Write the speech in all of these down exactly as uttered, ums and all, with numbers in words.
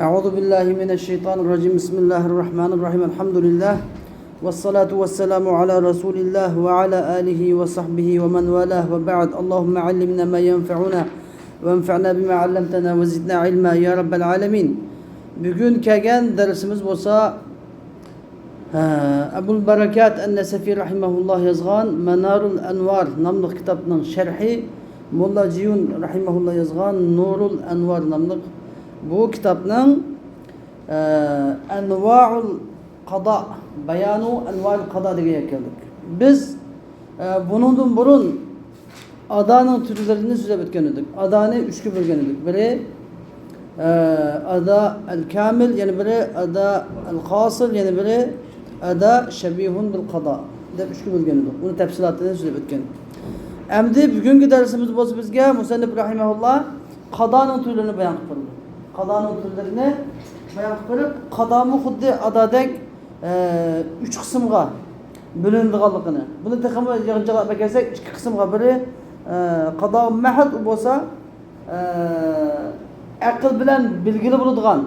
أعوذ بالله من الشيطان الرجيم. بسم الله الرحمن الرحيم. الحمد لله. والصلاة والسلام على رسول الله وعلى آله وصحبه ومن والاه وبعد. اللهم علمنا ما ينفعنا وانفعنا بما علمتنا وزدنا علما يا رب العالمين. بۈگۈن كەلگەن دەرسىمىز بولسا، ھە، ئەبۇل بەرەكات ئەن-نەسەفى رەھىمەھۇللا يازغان مەنارۇل ئەنۋار ناملىق كىتابنىڭ شەرھى، موللا جىيۇن رەھىمەھۇللا يازغان نۇرۇل ئەنۋار ناملىق بۇ كىتابنىڭ، ھە، ئەنۋارۇل قادا، بايانۇ ئەنۋارۇل قادا دېگەن يەرگە كەلدۇق. بىز، ھە، بۇنىڭدىن بۇرۇن ئادانىڭ تۈرلىرىنى سۆزلەپ ئۆتكەن ئىدۇق. ئادانى ئۈچكە بۆلگەن ئىدۇق. بىرى، ئە، ئادا ئەل كامىل، يەنە بىرى ئادا ئەل قاسىر، يەنە بىرى ئادا شەبىھۇن بىل قادا دەپ ئۈچكە بۆلگەن ئىدۇق. ئۇنى تەپسىلاتىنى سۆزلەپ ئۆتكەن. ئەمدى بۈگۈنكى دەرسىمىز بولسا بىزگە مۇسەننىپ رەھىمەھۇللا قادانىڭ تۈرلىرىنى بايان قىلىپ بېرىدۇ. قادانىڭ تۈرلىرىنى بايان قىلىپ بېرىپ، قادامۇ خۇددى ئادادەك ئە، ئۈچ قىسىمغا بۆلۈنىدىغانلىقىنى. بۇنى تېخىمۇ يىغىنچاقلاپ كەلسەك، ئىككى قىسىمغا، بىرى، ئە، قادا مەھەد، ئۇ بولسا، ئە، ئەقىل بىلەن بىلگىلى بولىدىغان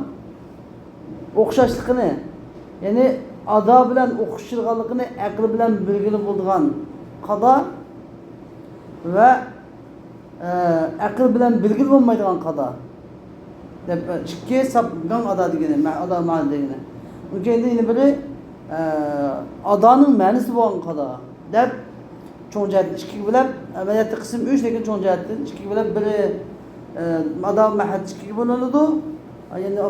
ئوخشاشلىقىنى، يەنى ئادا بىلەن ئوخشىشىدىغانلىقىنى ئەقىل بىلەن بىلگىلى بولىدىغان قادا ۋە ئە، ئەقىل بىلەن بىلگىلى بولمايدىغان قادا دەپ، ئىككى ساپ گاڭ ئادا دېگىنى، مە-، ئادا مەھەد دېگىنى. ئۇنىڭ كەينىدە يەنە بىرى، ئە، ئادانىڭ مەنىسى بولغان قادا دەپ، چوڭ جەھەتتىن ئىككىگە بۆلۈپ، ئەمەلىيەتتە قىسىم ئۈچ، لېكىن چوڭ جەھەتتىن ئىككىگە بۆلۈپ، بىرى، ئە، ئادا مەھەد ئىككىگە بۆلۈنىدۇ. يەنى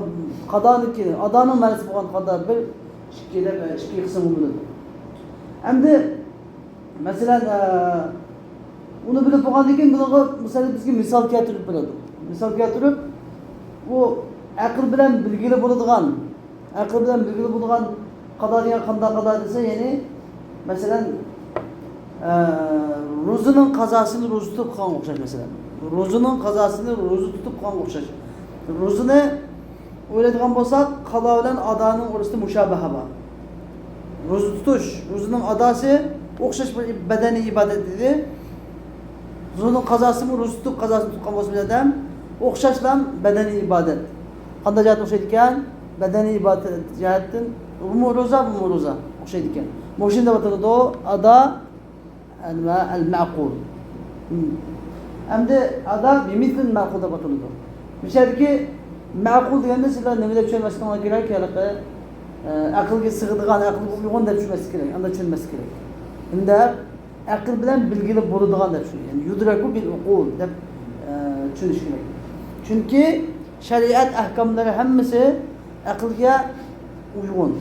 قادانىڭكى، ئادانىڭ مەنىسى بولغان قادا بىر، ئىككى دەپ، ئىككى قىسىمغا بۆلۈنىدۇ. ئەمدى مەسىلەن، ئە، ئۇنى بىلىپ بولغاندىن كېيىن بۇنىڭغا مىسال، بىزگە مىسال كەلتۈرۈپ بېرىدۇ. مىسال كەلتۈرۈپ، ئۇ ئەقىل بىلەن بىلگىلى بولىدىغان، ئەقىل بىلەن بىلگىلى بولىدىغان قادا دېگەن قانداق قادا دېسە، يەنى، مەسىلەن، ئە، روزىنىڭ قازاسىنى روزا تۇتۇپ قىلغانغا ئوخشاش، مەسىلەن. روزىنىڭ قازاسىنى روزا تۇتۇپ قىلغانغا ئوخشاش. روزىنى ئويلايدىغان بولساق، قازا بىلەن ئادانىڭ ئورىسىدا مۇشابىھە بار. روزا تۇتۇش، روزىنىڭ ئاداسى ئوخشاش بىر بەدەنىي ئىبادەت ئىدى. روزىنىڭ قازاسىمۇ، روزا تۇتۇپ قازاسىنى تۇتقان بولسا بىر ئادەم، ئوخشاشلا بەدەنىي ئىبادەت. قانداق جەھەتتىن ئوخشايدىكەن؟ بەدەنىي ئىبادەت جەھەتتىن، بۇمۇ روزا، بۇمۇ روزا ئوخشايدىكەن. مۇشۇنى دەپ ئاتىلىدۇ، ئادا، نېمە، ئەل مەقۇل. ئەمدى ئادا بىمىسلىن مەقۇل دەپ ئاتىلىدۇ. بۇ يەردىكى مەقۇل دېگەندە سىلەر نېمە دەپ چۈشەنمەسلىكىڭلار كېرەك؟ ھېلىقى، ئە، ئەقىلگە سىغىدىغان، ئەقىلگە ئۇيغۇن دەپ چۈشەنمەسلىك كېرەك، ئانداق چۈشەنمەسلىك كېرەك. ئۇنداق ئەقىل بىلەن بىلگىلى بولىدىغان دەپ چۈشىنىدۇ. يەنى يۇدرەكۇ بىل ئۇقۇل دەپ، ئە، چۈشىنىش كېرەك. چۈنكى شەرىئەت ئەھكاملىرى ھەممىسى ئەقىلگە ئۇيغۇن.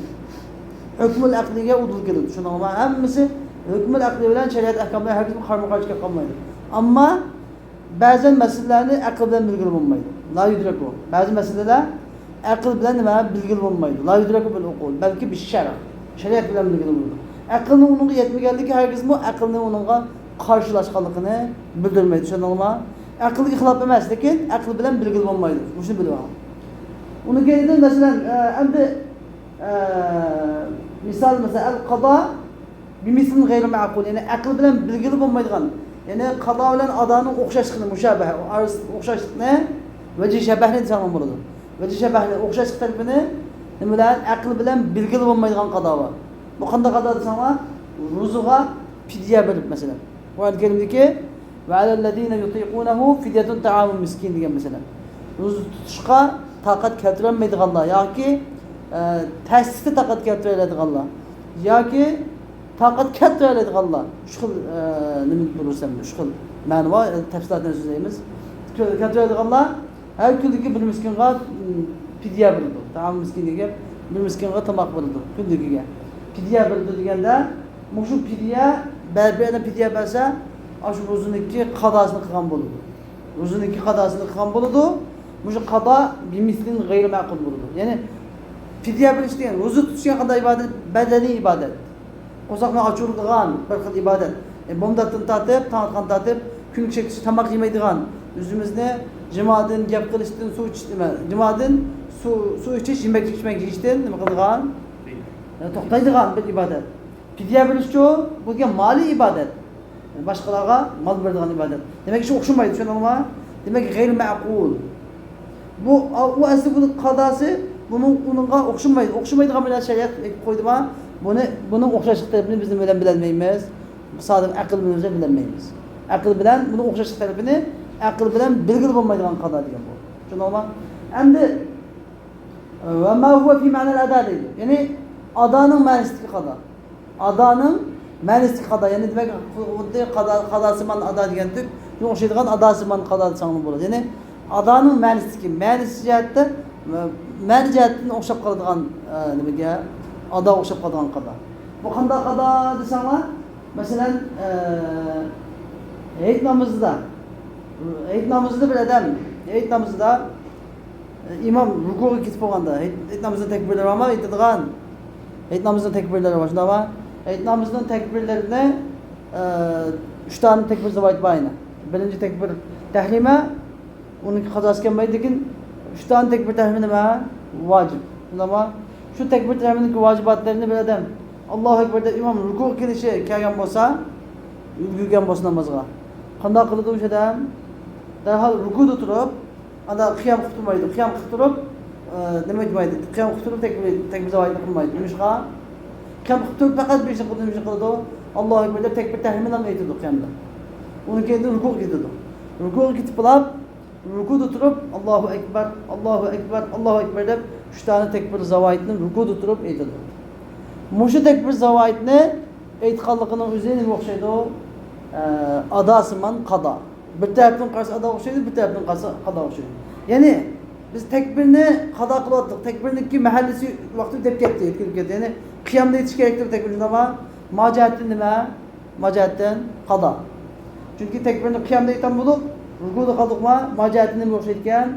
ھۆكمۇل ئەقلىگە ئۇدۇل كېلىدۇ. شۇنىڭغا ھەممىسى ھۆكمۇل ئەقلى بىلەن شەرىئەت ئەھكاملىرى ھەرگىزمۇ قارمۇ قارشى كېلىپ قالمايدۇ. ئەمما بەزى مەسىلىلەرنى ئەقىل بىلەن بىلگىلى بولمايدۇ. لا يۇدرەكۇ. بەزى مەسىلىلەر ئەقىل بىلەن نېمە بىلگىلى بولمايدۇ. لا يۇدرەكۇ بىل ئۇقۇل. بەلكى بىش شەرع. شەرىئەت بىلەن بىلگىلى بولىدۇ. ئەقىلنىڭ ئۇنىڭغا يەتمىگەنلىكى ھەرگىزمۇ ئەقىلنىڭ ئۇنىڭغا قارشىلاشقانلىقىنى بىلدۈرمەيدۇ. چۈشەندىڭلارمۇ؟ ئەقىلگە خىلاپ ئەمەس، لېكىن ئەقىل بىلەن بىلگىلى بولمايدۇ. مۇشۇنى بىلىۋېلىڭ. ئۇنىڭ كەينىدىن، مەسىلەن، ئە، ئەمدى، ئە، مىسال، مەسىلەن، ئەل قادا بىمىسلىن غەيرى مەقۇل، يەنى ئەقىل بىلەن بىلگىلى بولمايدىغان، يەنى قادا بىلەن ئادانىڭ ئوخشاشلىقىنى، مۇشابەھە، ئارىسىدىكى ئوخشاشلىقنى، ۋەجھى شەبەھنى دېسەڭلار بولىدۇ. ۋەجھى شەبەھنى، ئوخشاشلىق تەرىپىنى نېمە بىلەن؟ ئەقىل بىلەن بىلگىلى بولمايدىغان قادا بار. بۇ قانداق قادا دېسەڭلار، روزىغا پىدىيە بېرىپ، مەسىلەن، قۇرئان كەرىمدىكى «وعلى الذين يطيقونه فدية طعام مسكين» دېگەن، مەسىلەن، روزا تۇتۇشقا تاقەت كەلتۈرەلمەيدىغانلار ياكى، ئە، تەستە تاقەت كەلتۈرەلەيدىغانلار ياكى تاقەت كەلتۈرەلەيدىغانلار، ئۈچ خىل، ئە، نېمە بولۇرسەن، ئۈچ خىل مەنە بار، ئە، تەپسىلاتىنى سۆزلەيمىز. كەلتۈرەلەيدىغانلار ھەر كۈنلۈكى بىر مىسكىنغا، م، پىدىيە بېرىدۇ. تائام مىسكىن دېگەن، بىر مىسكىنغا تاماق بېرىدۇ، كۈنلۈكىگە. پىدىيە بېرىدۇ دېگەندە، مۇشۇ پىدىيە، بە-، بىر ئادەم پىدىيە بەرسە، ئاشۇ روزىنىڭكى قازاسىنى قىلغان بولىدۇ. روزىنىڭكى قازاسىنى قىلغان بولىدۇ. مۇشۇ قازا بىمىسلىن غەيرىي مەقۇل بولىدۇ. يەنى پىدىيە بېرىش دېگەن، روزا تۇتۇش دېگەن قانداق ئىبادەت؟ بەدەنىي ئىبادەت. قورساقنى ئاچۇرىدىغان بىر خىل ئىبادەت. ئە، بومداتتىن تارتىپ، تاڭ ئاتقان تارتىپ، كۈنلۈك شەكىلدىكى تاماق يېمەيدىغان، ئۆزىمىزنى جىمادىن، گەپ قىلىشتىن، سۇ ئىچىش، نېمە، جىمادىن سۇ، سۇ ئىچىش، يېمەك، يېمەك يېيىشتىن نېمە قىلىدىغان؟ ئە، توختايدىغان بىر ئىبادەت. پىدىيە بېرىشچۇ، بۇ دېگەن مالىي ئىبادەت. باشقىلارغا مال بېرىدىغان ئىبادەت. دېمەك، ئىش ئوخشىمايدۇ، چۈشەندىڭلارمۇ؟ دېمەك، غەيرىي مەقۇل. بۇ، ئۇ ئەسلى بۇنىڭ قازاسى، بۇنىڭ، ئۇنىڭغا ئوخشىمايدۇ. ئوخشىمايدىغان بىر نەرسە شەرىئەت ئېيتىپ قويدىما، بۇنى، بۇنىڭ ئوخشاشلىق تەرىپىنى بىز نېمە بىلەن بىلەلمەيمىز؟ سادىر ئەقىل بىلەن بىلەلمەيمىز. ئەقىل بىلەن بۇنىڭ ئوخشاشلىق تەرىپىنى ئەقىل بىلەن بىلگىلى بولمايدىغان قازا دېگەن بۇ. چۈشەندىڭلارمۇ؟ ئەمدى، ۋە ما ھۇۋە فى مەنەل ئەدا دەيدۇ. يەنى ئادانىڭ مەنىسىدىكى قازا. ئادانىڭ مەنىسىدىكى قازا. يەنى دېمەك، خۇددى قازا، قازاسىمان ئادا دېگەن تۈپ. شۇنىڭغا ئوخشايدىغان ئاداسىمان قازا دېسەڭمۇ بولىدۇ. يەنى ئادانىڭ مەنىسىدىكى، مەنىسى جەھەتتە، مەنە جەھەتتىن ئوخشاپ قالىدىغان، ئە، نېمىگە؟ ئاداغا ئوخشاپ قالىدىغان قازا. بۇ قانداق قازا دېسەڭلار، مەسىلەن، ئە، ھېيت نامىزىدا، ھېيت نامىزىدا بىر ئادەم، ھېيت نامىزىدا ئىمام رۇكۇغا كېتىپ بولغاندا، ھېيت، ھېيت نامىزىنىڭ تەكبىرلىرى بارمۇ ئېيتىدىغان؟ ھېيت نامىزىنىڭ تەكبىرلىرى بار، شۇنداقمۇ؟ ھېيت نامىزىنىڭ تەكبىرلىرىنى، ئە، ئۈچ دانە تەكبىر زاۋايىت بار يەنە. بىرىنچى تەكبىر تەھرىمە، ئۇنىڭكى قازاسى كەلمەيدۇ، لېكىن ئۈچ دانە تەكبىر تەھرىمە نېمە؟ ۋاجىپ. شۇنداقمۇ؟ شۇ تەكبىر تەھرىمىنىڭكى ۋاجىباتلىرىنى بىر ئادەم ئاللاھۇ ئەكبەر دەپ ئىمام رۇكۇغا كېلىشى كەلگەن بولسا، ئۈلگۈرگەن بولسا نامازغا، قانداق قىلىدۇ شۇ ئادەم؟ دەرھال رۇكۇدا تۇرۇپ، ئانداق قىيام قىلىپ تۇرمايدۇ. قىيام قىلىپ تۇرۇپ، ئە، نېمە ئېيتمايدۇ؟ قىيام قىلىپ تۇرۇپ تەكبىر، تەكبىر زاۋايىتنى قىلمايدۇ. نېمىشقا؟ قىيام قىلىپ تۇرۇپ پەقەت بىر ئىشنى قىلىدۇ، نېمىشنى قىلىدۇ؟ ئاللاھۇ ئەكبەر دەپ تەكبىر تەھرىمىنى ئېيتىدۇ قىيامدا. ئۇنىڭ كەينىدىن رۇكۇغا كېتىدۇ. رۇكۇغا كېتىپ بولۇپ، رۇكۇدا تۇرۇپ، ئاللاھۇ ئەكبەر، ئاللاھۇ ئەكبەر، ئاللاھۇ ئەكبەر دەپ ئۈچ دانە تەكبىر زاۋايىتنى رۇكۇدا تۇرۇپ ئېيتىدۇ. مۇشۇ تەكبىر زاۋايىتنى ئېيتقانلىقىنىڭ ئۆزى نېمىگە ئوخشايدۇ؟ ئە، ئاداسىمان قازا. بىر تەرەپتىن قارىسا ئاداغا ئوخشايدۇ، بىر تەرەپتىن قارىسا قازاغا ئوخشايدۇ. يەنى بىز تەكبىرنى قازا قىلىۋاتتۇق، تەكبىرنىڭكى مەھەللىسى ۋاقتى ئۆتۈپ كەتتى، يەتكۈزۈپ كەتتى. يەنى قىيامدا ئېيتىش كېرەك دەپ تەكبىرنى، ئەمما ما جەھەتتىن نېمە؟ ما جەھەتتىن قازا. چۈنكى تەكبىرنى قىيامدا ئېيتقان بولۇپ، رۇكۇدا قىلدۇقما، ما جەھەتتىن نېمىگە ئوخشايدىكەن؟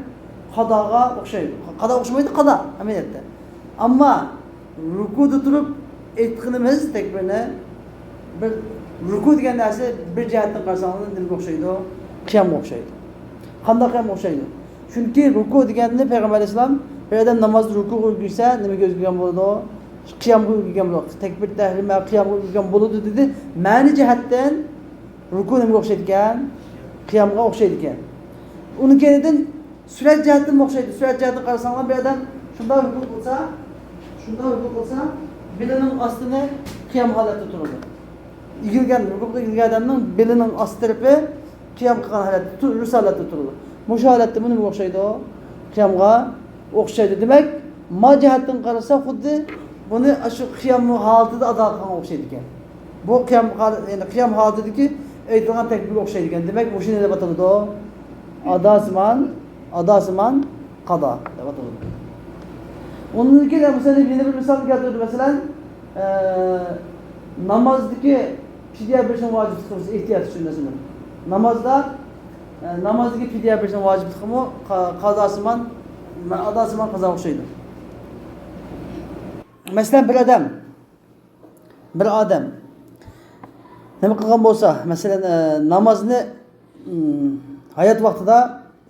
قازاغا ئوخشايدۇ. قازا ئوخشىمايدۇ، قازا ئەمەلىيەتتە. ئەمما رۇكۇدا تۇرۇپ ئېيتقىنىمىز تەكبىرنى، بىر رۇكۇ دېگەن نەرسە بىر جەھەتتىن قارىساڭلار نېمىگە ئوخشايدۇ؟ قىيامغا ئوخشايدۇ. قانداق قىيامغا ئوخشايدۇ؟ چۈنكى رۇكۇ دېگەننى پەيغەمبەر ئەلەيھىسسالام بىر ئادەم نامازدا رۇكۇغا ئۆگىنسە نېمىگە ئۆگىنىدىغان بولىدۇ؟ قىيامغا ئۆگىنىدىغان بولىدۇ. تەكبىر تەھرىمە، قىيامغا ئۆگىنىدىغان بولىدۇ دېدى. مەنە جەھەتتىن رۇكۇ نېمىگە ئوخشايدىكەن؟ قىيامغا ئوخشايدىكەن. ئۇنىڭ كەينىدىن سۈرئەت جەھەتتىنمۇ ئوخشايدۇ. سۈرئەت جەھەتتىن قارىساڭلار، بىر ئادەم شۇنداق رۇكۇ قىلسا، شۇنداق رۇكۇ قىلسا، بېلىنىڭ ئاستىنى قىيام ھالەتتە تۇرىدۇ. ئېگىلگەن، رۇكۇغا ئېگىلگەن ئادەمنىڭ بېلىنىڭ ئاستى تەرىپى قىيام قىلغان ھالەتتە، تۇ-، رۇس ھالەتتە تۇرىدۇ. مۇشۇ ھالەتتىمۇ نېمىگە ئوخشايدۇ؟ قىيامغا ئوخشايدۇ. دېمەك، ما جەھەتتىن قارىسا، خۇددى بۇنى ئاشۇ قىيام ھالىتىدە ئادا قىلغانغا ئوخشايدىكەن. بۇ قىيام ھال-، يەنى قىيام ھالىتىدىكى ئېيتىلغان تەكبىرگە ئوخشايدىكەن. دېمەك، مۇشۇ نېمە دەپ ئاتىلىدۇ؟ ئاداسىمان، ئاداسىمان قازا دەپ ئاتىلىدۇ. ئۇنىڭدىن كېيىن مۇسەننىپ يەنە بىر مىسال كەلتۈردى. مەسىلەن، ئە، نامازدىكى پىدىيە بېرىشنىڭ ۋاجىپلىقى ئېھتىيات ئۈچۈن، مەسىلەن. نامازدا، ئە، نامازدىكى پىدىيە بېرىشنىڭ ۋاجىپلىقىمۇ قا-، قازاسىمان، ئاداسىمان قازاغا ئوخشايدۇ. مەسىلەن، بىر ئادەم بىر ئادەم نېمە قىلغان بولسا، مەسىلەن، ئە، نامازنى، ئىم، ھايات ۋاقتىدا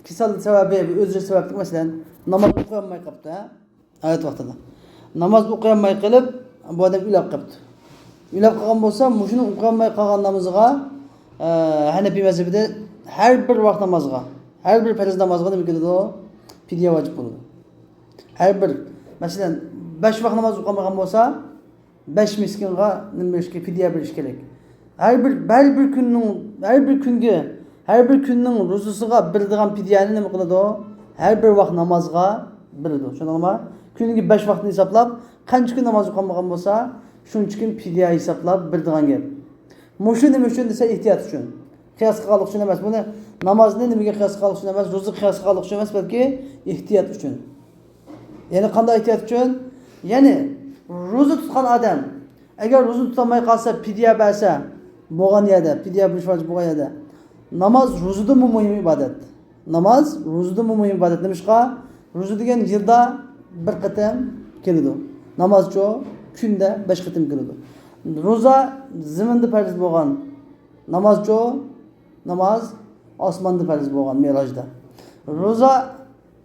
كېسەل سەۋەبى، ئۆزى سەۋەبلىك، مەسىلەن، ناماز ئوقۇيالماي قاپتۇ، ھە؟ ھايات ۋاقتىدا. ناماز ئوقۇيالماي قېلىپ، بۇ ئادەم ئۆلۈپ قاپتۇ. ئۆلۈپ قالغان بولسا، مۇشۇنىڭ ئوقۇيالماي قالغان نامىزىغا، ئە، ھەنەپىي مەزھىپىدە ھەر بىر ۋاقىت نامازغا، ھەر بىر پەرز نامازغا نېمە كېلىدۇ؟ پىدىيە ۋاجىپ بولىدۇ. ھەر بىر، مەسىلەن، بەش ۋاقىت ناماز ئوقۇيالمىغان بولسا، بەش مىسكىنغا نېمە بېرىشكە، پىدىيە بېرىش كېرەك. ھەر بىر، ھەر بىر كۈننىڭ، ھەر بىر كۈنگە، ھەر بىر كۈننىڭ روزىسىغا بېرىدىغان پىدىيەنى نېمە قىلىدۇ؟ ھەر بىر ۋاق نامازغا بېرىدۇ. چۈشەندىڭلارمۇ؟ كۈنىگە بەش ۋاقىتنى ھېسابلاپ، قانچە كۈن ناماز ئوقۇمىغان بولسا، شۇنچە كۈن پىدىيە ھېسابلاپ بېرىدىغان گەپ. مۇشۇ نېمە ئۈچۈن دېسە، ئېھتىيات ئۈچۈن. قىياس قىلغانلىق ئۈچۈن ئەمەس. بۇنى نامازنى نېمىگە قىياس قىلغانلىق ئۈچۈن ئەمەس، روزىغا قىياس قىلغانلىق ئۈچۈن ئەمەس، بەلكى ئېھتىيات ئۈچۈن. يەنى قانداق ئېھتىيات ئۈچۈن؟ يەنى روزا تۇتقان ئادەم ئەگەر روزىنى تۇتالماي قالسا، پىدىيە بەرسە، بولغان يەردە، پىدىيە بېرىش ۋاجىپ بولغان يەردە. ناماز روزىدىنمۇ مۇھىم ئىبادەت. ناماز روزىدىنمۇ مۇھىم ئىبادەت. نېمىشقا؟ روزا دېگەن يىلدا بىر قېتىم كېلىدۇ. نامازچۇ كۈندە بەش قېتىم كېلىدۇ. روزا زېمىندا پەرز بولغان. نامازچۇ، ناماز ئاسماندا پەرز بولغان مېراجدا. روزا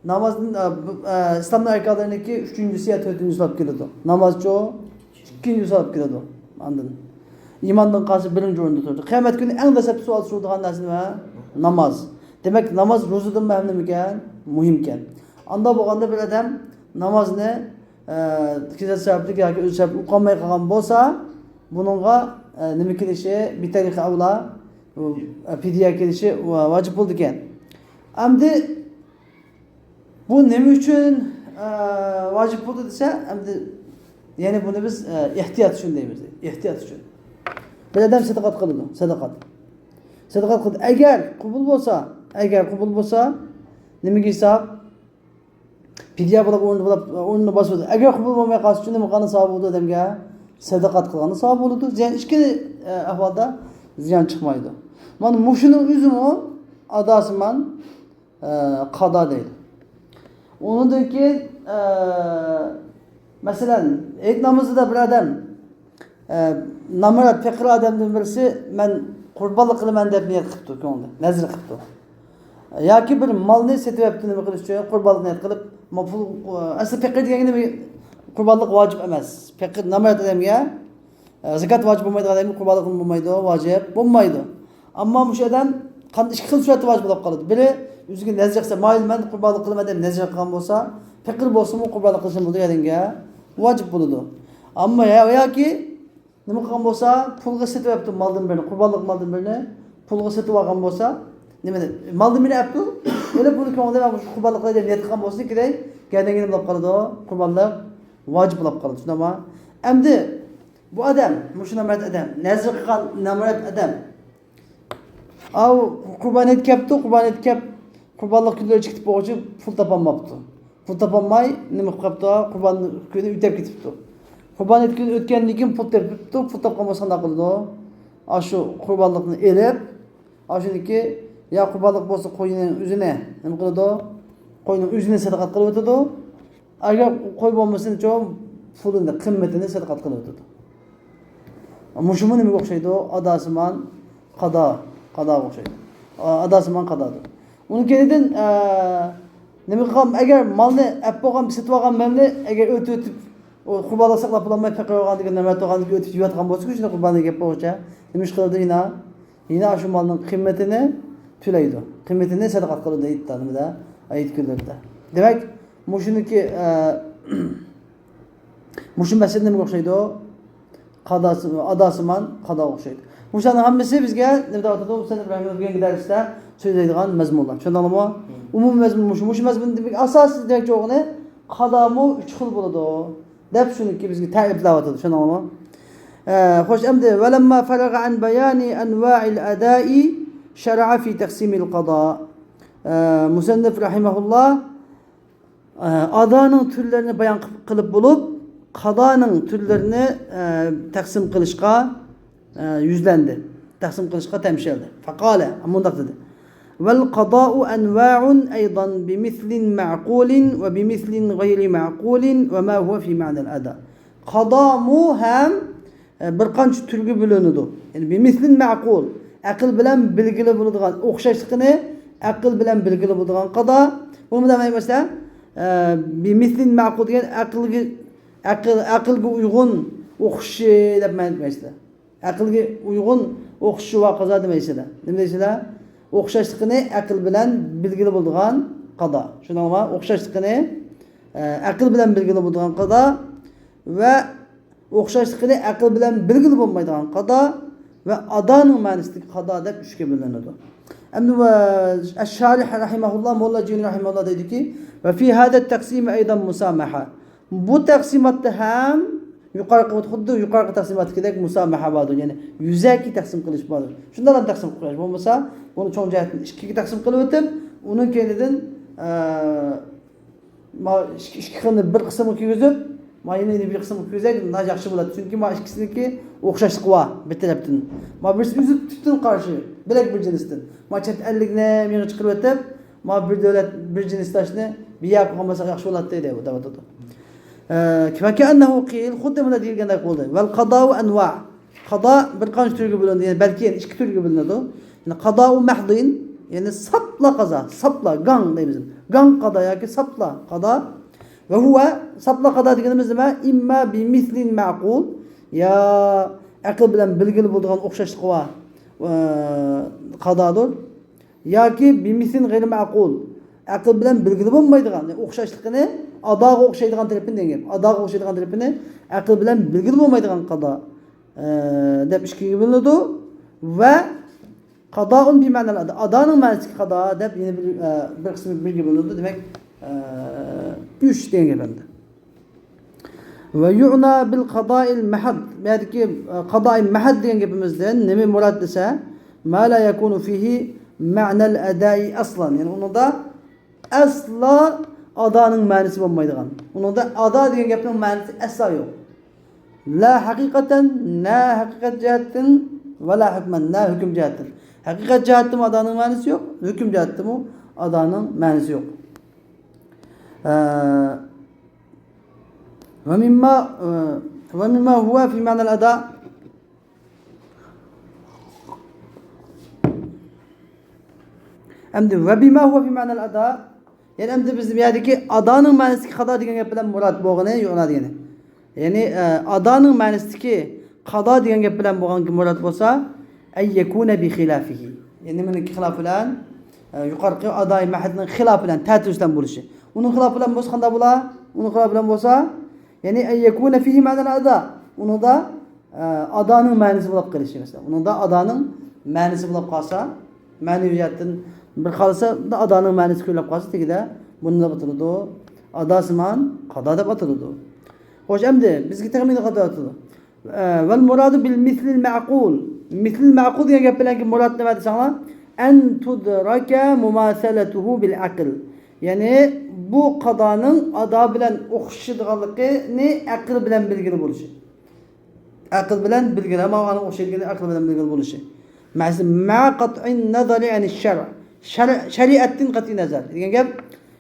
نامازدىن، ئە، بۇ، ئە، ئىسلامنىڭ ئەركانلىرىنىڭكى ئۈچىنچىسى يا تۆتىنچىسى بولۇپ كېلىدۇ. نامازچۇ ئىككىنچىسى بولۇپ كېلىدۇ. ئاندىن ئىماندىن قالسا بىرىنچى ئورۇندا تۇرىدۇ. قىيامەت كۈنى ئەڭ دەسلەپتە سوئال سورىدىغان نەرسە نېمە؟ ناماز. دېمەك، ناماز روزىدىنمۇ ھەم نېمىكەن؟ مۇھىمكەن. ئاندا بولغاندا بىر ئادەم نامازنى، ئە، كېسەل سەۋەبلىك ياكى ئۆزى سەۋەبلىك ئوقۇيالماي قالغان بولسا، بۇنىڭغا، ئە، نېمە كېلىشى، بىتەرىقى ئەۋلا، بۇ، ئە، پىدىيە كېلىشى ۋا-، ۋاجىپ بولىدىكەن. ئەمدى بۇ نېمە ئۈچۈن، ئە، ۋاجىپ بولدى دېسە، ئەمدى يەنى بۇنى بىز، ئە، ئېھتىيات ئۈچۈن دەيمىز، ئېھتىيات ئۈچۈن. بىر ئادەم سەدىقات قىلىدۇ، سەدىقات. سەدىقات قىلدى. ئەگەر قوبۇل بولسا، ئەگەر قوبۇل بولسا، نېمىگە ھېساب؟ پىدىيە بولۇپ، ئورنىدا بولۇپ، ئورنىنى باسىدۇ. ئەگەر قوبۇل بولماي قالسا، شۇ نېمە قىلغاننىڭ ساۋابى بولىدۇ ئادەمگە؟ سەدىقات قىلغاننىڭ ساۋابى بولىدۇ. زىيان ئىككى، ئە، ئەھۋالدا زىيان چىقمايدۇ. مانا مۇشۇنىڭ ئۆزىمۇ ئاداسىمان، ئە، قادا دەيدۇ. ئۇنىڭدىن كېيىن، ئە، مەسىلەن، ھېيت نامىزىدا بىر ئادەم، ئە، نامرات، پېقىر ئادەمدىن بىرسى، مەن قۇربانلىق قىلىمەن دەپ نىيەت قىپتۇ، كۆڭلىدە نەزىر قىپتۇ. ياكى بىر مالنى سېتىۋەپتۇ، نېمە قىلىش ئۈچۈن، قۇربانلىق نىيەت قىلىپ، ما پۇل، ئەسلى پېقىر دېگەنگە نېمە، قۇربانلىق ۋاجىپ ئەمەس. پېقىر، نامرات ئادەمگە، ئە، زاكات ۋاجىپ بولمايدىغان ئادەمگە قۇربانلىق قىلىپ بولمايدۇ، ۋاجىپ بولمايدۇ. ئەمما مۇشۇ ئادەم قان-، ئىككى خىل سۈرەتتە ۋاجىپ بولۇپ قالىدۇ. بىرى ئۆزىگە نەزىر قىلسا، مايىل مەن قۇربانلىق قىلىمەن دەپ نەزىر قىلغان بولسا، پېقىر بولسىمۇ قۇربانلىق قىلىشنى بولىدۇ، ئادەمگە ۋاجىپ بولىدۇ. ئەمما يا-، ياكى نېمە قىلغان بولسا، پۇلغا سېتىۋەپتۇ مالدىن بىرنى، قۇربانلىق مالدىن بىرنى پۇلغا سېتىۋالغان بولسا، نېمىنى، مالدىن بىرنى ئەپتۇ، ئېلىپ بۇنى كۆڭلىدە مەن مۇشۇ قۇربانلىق قىلاي دەپ نىيەت قىلغان بولسا، كېلەي، گەدەنگە نېمە بولۇپ قالىدۇ؟ قۇربانلىق ۋاجىپ بولۇپ قالىدۇ، شۇنداقمۇ؟ ئەمدى بۇ ئادەم، مۇشۇ نامرات ئادەم، نەزىر قىلغان نامرات ئادەم، ئاۋۇ قۇربان ھېيت كەپتۇ، قۇربان ھېيت كەپ، قۇربانلىق كۈنلىرى چىقىپ بولغۇچە پۇل تاپالماپتۇ. پۇل تاپالماي نېمە قىلىپ قاپتۇ؟ قۇربان كۈنى ئۆتۈپ كېتىپتۇ. قۇربان ھېيت كۈنى ئۆتكەندىن كېيىن پۇل تېپىپتۇ، پۇل تاپقان بولسا قانداق قىلىدۇ؟ ئاشۇ قۇربانلىقنى ئېلىپ، ئاشۇنىڭكى يا قۇربانلىق بولسا قوينىڭ ئۆزىنى نېمە قىلىدۇ؟ قوينىڭ ئۆزىنى سەدىقە قىلىۋېتىدۇ. ئەگەر قوي بولمىسىنىچۇ، پۇلىنى، قىممىتىنى سەدىقە قىلىۋېتىدۇ. مۇشۇمۇ نېمىگە ئوخشايدۇ؟ ئاداسىمان قادا، قاداغا ئوخشايدۇ. ئا-، ئاداسىمان قادادۇر. ئۇنىڭ كەينىدىن، ئە، نېمە قىلغان؟ ئەگەر مالنى ئەپ بولغان، سېتىۋالغان مالنى ئەگەر ئۆتۈۋېتىپ، ئۇ قۇربانلىق ساقلاپ بولالماي پېقىر بولغاندىكىن، نامرات بولغاندىكىن ئۆتۈپ يۈرۈۋاتقان بولسا، شۇنى قۇربانلىق گەپ بولغۇچە نېمە ئىش قىلىدۇ يەنە؟ يەنە شۇ مالنىڭ قىممىتىنى تۆلەيدۇ. قىممىتىنى سەدىقە قىلىدۇ ھېيتتا، نېمىدە؟ ھېيت كۈنلىرىدە. دېمەك، مۇشۇنىڭكى، ئە، مۇشۇ مەسىلە نېمىگە ئوخشايدۇ؟ قاداسى، ئاداسىمان قاداغا ئوخشايدۇ. مۇشۇلارنىڭ ھەممىسى بىزگە نېمە دەۋاتىدۇ؟ مۇسەننىپ رەھىمەھۇللاھ بۈگۈنكى دەرستە سۆزلەيدىغان مەزمۇنلار. چۈشەندىڭلارمۇ؟ ئومۇمىي مەزمۇن مۇشۇ. مۇشۇ مەزمۇن دېمەك ئاساسىي دېمەكچى بولغىنى قادامۇ ئۈچ خىل بولىدۇ دەپ شۇنىڭكى بىزگە تەرىپلەۋاتىدۇ. چۈشەندىڭلارمۇ؟ ئە، خوش، ئەمدى ۋەلەمما فەرەغە ئەن بەيانى ئەنۋائىل ئەدائى شەرەئە فى تەقسىمىل قادا. ئە، مۇسەننىپ رەھىمەھۇللاھ ئادانىڭ تۈرلىرىنى بايان قىلىپ بولۇپ، قادانىڭ تۈرلىرىنى، ئە، تەقسىم قىلىشقا، ئە، يۈزلەندى. تەقسىم قىلىشقا تەمشەلدى. فقال، مۇنداق دېدى. والقضاء أنواع أيضا بمثل معقول وبمثل غير معقول وما هو في معنى الأداء. قادامۇ ھەم ئە، بىر قانچە تۈرگە بۆلۈنىدۇ. يەنى بىمىسلىن مەقۇل، ئەقىل بىلەن بىلگىلى بولىدىغان، ئوخشاشلىقىنى ئەقىل بىلەن بىلگىلى بولىدىغان قادا. بۇنىمۇ دېمەك مەسىلەن، ئە، بىمىسلىن مەقۇل دېگەن ئەقىلگە، ئەقىل، ئەقىلگە ئۇيغۇن ئوخشىشى دەپ مەنە دېمەيسىلەر. ئەقىلگە ئۇيغۇن ئوخشىشى ۋە قازا دېمەيسىلەر. نېمە دەيسىلەر؟ ئوخشاشلىقىنى ئەقىل بىلەن بىلگىلى بولىدىغان قادا. شۇنىڭغا ئوخشاشلىقىنى، ئە، ئەقىل بىلەن بىلگىلى بولىدىغان قادا ۋە ئوخشاشلىقىنى ئەقىل بىلەن بىلگىلى بولمايدىغان قادا ۋە ئادانىڭ مەنىسىدىكى قادا دەپ ئۈچكە بۆلۈنىدۇ. ئەمدى ۋە ئەششارىھ رەھىمەھۇللا، موللا جۇنى رەھىمەھۇللا دەيدۇكى، ۋە فى ھازا تەقسىم ئەيدان مۇسامەھە. بۇ تەقسىماتتا ھەم يۇقارقى، خۇددى يۇقارقى تەقسىماتتىكىدەك مۇسامەھە باردۇر، يەنى يۈزەكى تەقسىم قىلىش باردۇر. شۇنداقلا تەقسىم قىلىش بولمىسا، بۇنى چوڭ جەھەتتىن ئىككىگە تەقسىم قىلىۋېتىپ، ئۇنىڭ كەينىدىن، ئە، ما ئىككى، ئىككى خىلنى بىر قىسىمغا كىرگۈزۈپ، ما يەنە بىر قىسىمغا كىرگۈزسەك، ناھايىتى ياخشى بولاتتى. چۈنكى ما ئىككىسىنىڭكى ئوخشاشلىقى بار بىر تەرەپتىن. ما بىرسى ئۆزى پۈتۈن قارشى، بۆلەك بىر جىنستىن. ما چەت ئەللىكنى مېڭە چىقىرىۋېتىپ، ما بىر دۆلەت، بىر جىنستاشنى بىيا قىلغان بولساق ياخشى بولاتتى، دەپ، دەۋاتىدۇ. ئە، فكأنه قيل، خۇددى مۇنداق دېيىلگەندەك بولدى. والقضاء أنواع. قادا بىر قانچە تۈرگە بۆلۈنىدۇ، يەنى بەلكى يەنە ئىككى تۈرگە بۆلۈنىدۇ. يەنى قضاء محض، يەنى ساپلا قازا، ساپلا، گاڭ دەيمىز. گاڭ قادا ياكى ساپلا قادا. وهو، ساپلا قادا دېگىنىمىز نېمە؟ إما بمثل معقول، يا ئەقىل بىلەن بىلگىلى بولىدىغان ئوخشاشلىقى بار، ئە، قادادۇر. ياكى بمثل غير معقول، ئەقىل بىلەن بىلگىلى بولمايدىغان، يەنى ئوخشاشلىقىنى، ئاداغا ئوخشايدىغان تەرىپىنى دېگەن گەپ. ئاداغا ئوخشايدىغان تەرىپىنى ئەقىل بىلەن بىلگىلى بولمايدىغان قادا، ئە، دەپ ئىككىگە بۆلۈنىدۇ. ۋە قادائۇن بىمەنەل ئادا. ئادانىڭ مەنىسىدىكى قادا دەپ يەنە بىر، ئە، بىر قىسمى بىرگە بۆلۈنىدۇ. دېمەك، ئە، ئۈچ دېگەن گەپ ئەمدى. ۋە يۇئنا بىل قادائىل مەھەد. بۇ يەردىكى، ئە، قادائىل مەھەد دېگەن گېپىمىزدىن نېمە مۇراد دېسە، ما لا يەكۇنۇ فىھى مەنەل ئەدائى ئەسلەن. يەنى ئۇنىڭدا ئەسلا ئادانىڭ مەنىسى بولمايدىغان. ئۇنىڭدا ئادا دېگەن گەپنىڭ مەنىسى ئەسلا يوق. لا ھەقىقەتەن، نە ھەقىقەت جەھەتتىن، ۋە لا ھۆكمەن، نە ھۆكۈم جەھەتتىن. ھەقىقەت جەھەتتىمۇ ئادانىڭ مەنىسى يوق، ھۆكۈم جەھەتتىمۇ ئادانىڭ مەنىسى يوق. ئە، ۋە مىمما، ئە، ۋە مىمما ھۇۋە فى مەنەل ئادا. ئەمدى ۋە بىما ھۇۋە فى مەنەل ئادا. يەنى ئەمدى بىز بۇ يەردىكى ئادانىڭ مەنىسىدىكى قادا دېگەن گەپ بىلەن مۇراد بولغىنى يۇئنا دېگىنى. يەنى، ئە، ئادانىڭ مەنىسىدىكى قادا دېگەن گەپ بىلەن بولغان مۇراد بولسا، ئەن يەكۇنە بىخىلافىھى. يەنى نېمىنىڭكى خىلاپى بىلەن؟ ئە، يۇقىرىقى ئادائى مەھەدنىڭ خىلاپى بىلەن، تەتۈرىسى بىلەن بولۇشى. ئۇنىڭ خىلاپى بىلەن بولسا قانداق بولا؟ ئۇنىڭ خىلاپى بىلەن بولسا، يەنى ئەن يەكۇنە فىھى مەنەل ئادا. ئۇنىڭدا ئە، ئادانىڭ مەنىسى بولۇپ قېلىشى مەسىلەن. ئۇنىڭدا ئادانىڭ مەنىسى بولۇپ قالسا، مەنىۋىياتتىن بىر قالسا، ئادانىڭ مەنىسى كۆرۈلۈپ قالسا، تېگىدە بۇنى دەپ ئاتىلىدۇ. ئاداسىمان قادا دەپ ئاتىلىدۇ. خوش، ئەمدى بىزگە تېخى نېمە قادا ئاتىلىدۇ؟ ئە، ۋەل مۇرادۇ بىل مىسلىل مەئقۇل. مىسلىل مەئقۇل دېگەن گەپ بىلەنكى مۇراد نېمە دېسەڭلار؟ ئەن تۇدراكە مۇماسەلەتۇھۇ بىل ئەقىل. يەنى بۇ قادانىڭ ئادا بىلەن ئوخشىشىدىغانلىقىنى ئەقىل بىلەن بىلگىلى بولۇشى. ئەقىل بىلەن بىلگىلى، مانا ئانا ئوخشايدىغىنى ئەقىل بىلەن بىلگىلى بولۇشى. مەسىلەن، مە قەتئىن نەزەرى ئەنىش شەرئ. شەرئ، شەرىئەتتىن قەتئىي نەزەر دېگەن گەپ.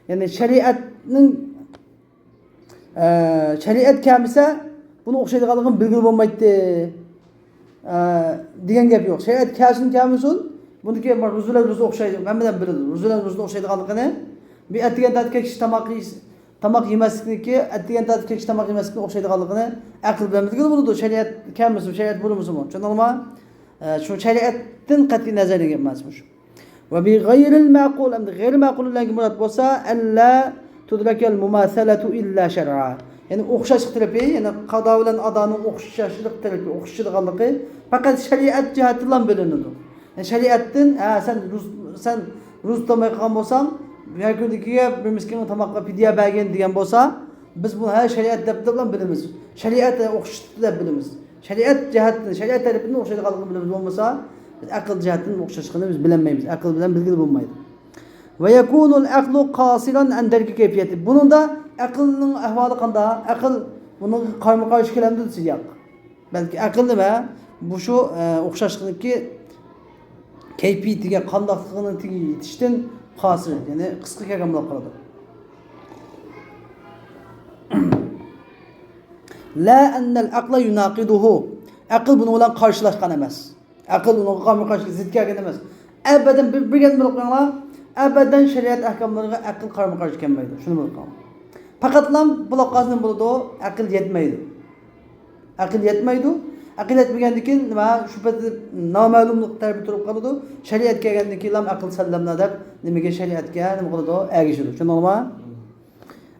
يەنى شەرىئەتنىڭ، ئە، شەرىئەت كەلمىسە، بۇنى ئوخشايدىغانلىقىنى بىلگىلى بولمايتتى، ئە، دېگەن گەپ يوق. شەرىئەت كەلسۇن، كەلمىسۇن، بۇنىڭكى روزا بىلەن روزا ئوخشايدۇ، ھەممىدىن بىلىدۇ. روزا بىلەن روزا ئوخشايدىغانلىقىنى، بۇ ئەتىگەن تارتىپ كەچ تاماق يېيىش، تاماق يېمەسلىكنىكى، ئەتىگەن تارتىپ كەچ تاماق يېمەسلىكنىڭ ئوخشايدىغانلىقىنى ئەقىل بىلەن بىلگىلى بولىدۇ. شەرىئەت كەلمىسىمۇ، شەرىئەت بولمىسىمۇ. چۈشەندىڭلارمۇ؟ ئە، شۇ شەرىئەتتىن قەتئىي نەزەر دېگەن گەپ مەنىسى مۇشۇ. ۋە بى غەيرىل مەقۇل، ئەمدى غەيرىي مەقۇل بىلەن مۇراد بولسا، ئەللا تۇدرەكەل مۇماسەلەتۇ ئىللا شەرئا. يەنى ئوخشاشلىق تەرىپى، يەنى قادا بىلەن ئادانىڭ ئوخشاشلىق تەرىپى، ئوخشىشىدىغانلىقى پەقەت شەرىئەت جەھەتتىنلا بىلىنىدۇ. يەنى شەرىئەتتىن، ھە، سەن روز-، سەن روزا تۇتالماي قالغان بولساڭ، ھەر كۈندىكىگە بىر مىسكىنگە تاماققا پىدىيە بەرگىن دېگەن بولسا، بىز بۇنى ھە شەرىئەت دەپ، دەپلا بىلىمىز. شەرىئەت ئوخشىتىپتۇ دەپ بىلىمىز. شەرىئەت جەھەتتىن، شەرىئەت تەرىپىدىن ئوخشايدىغانلىقىنى بىلىمىز بولمىسا، بىز ئەقىل جەھەتتىن ئوخشاشلىقىنى بىز بىلەلمەيمىز. ئەقىل بىلەن بىلگىلى بولمايدۇ. ۋە يەكۇنۇل ئەقلۇ قاسىرەن ئەن دەركى كەيپىيەتى. بۇنىڭدا ئەقىلنىڭ ئەھۋالى قانداق؟ ئەقىل بۇنىڭغا قارىمۇ قارشى كېلەمدۇ دېسە، ياق. بەلكى ئەقىل نېمە؟ مۇشۇ، ئە، ئوخشاشلىقنىڭكى كەيپىيىتىگە، قانداقلىقىنىڭ تېگىگە يېتىشتىن قاسىر، يەنى قىسقا كەلگەن بولۇپ قالىدۇ. لا ئەننەل ئەقلە يۇناقىدۇھۇ. ئەقىل بۇنىڭ بىلەن قارشىلاشقان ئەمەس. ئەقىل ئۇنىڭغا قارمۇ قارشى زىت كەلگەن ئەمەس. ئەبەدەن بىر، بىر گەپنى بىلىپ قويۇڭلار، ئەبەدەن شەرىئەت ئەھكاملىرىغا ئەقىل قارمۇ قارشى كەلمەيدۇ. شۇنى بىلىپ قويۇڭلار. پەقەتلا بۇلاپ قالسا نېمە بولىدۇ؟ ئەقىل يەتمەيدۇ. ئەقىل يەتمەيدۇ. ئەقىل يەتمىگەندىن كېيىن نېمە؟ شۇبھە، نامەلۇملۇق تەرىپى تۇرۇپ قالىدۇ. شەرىئەت كەلگەندىن كېيىنلا ئەقىل سەللەملا دەپ نېمىگە، شەرىئەتكە نېمە قىلىدۇ؟ ئەگىشىدۇ. چۈشەندىڭلارمۇ؟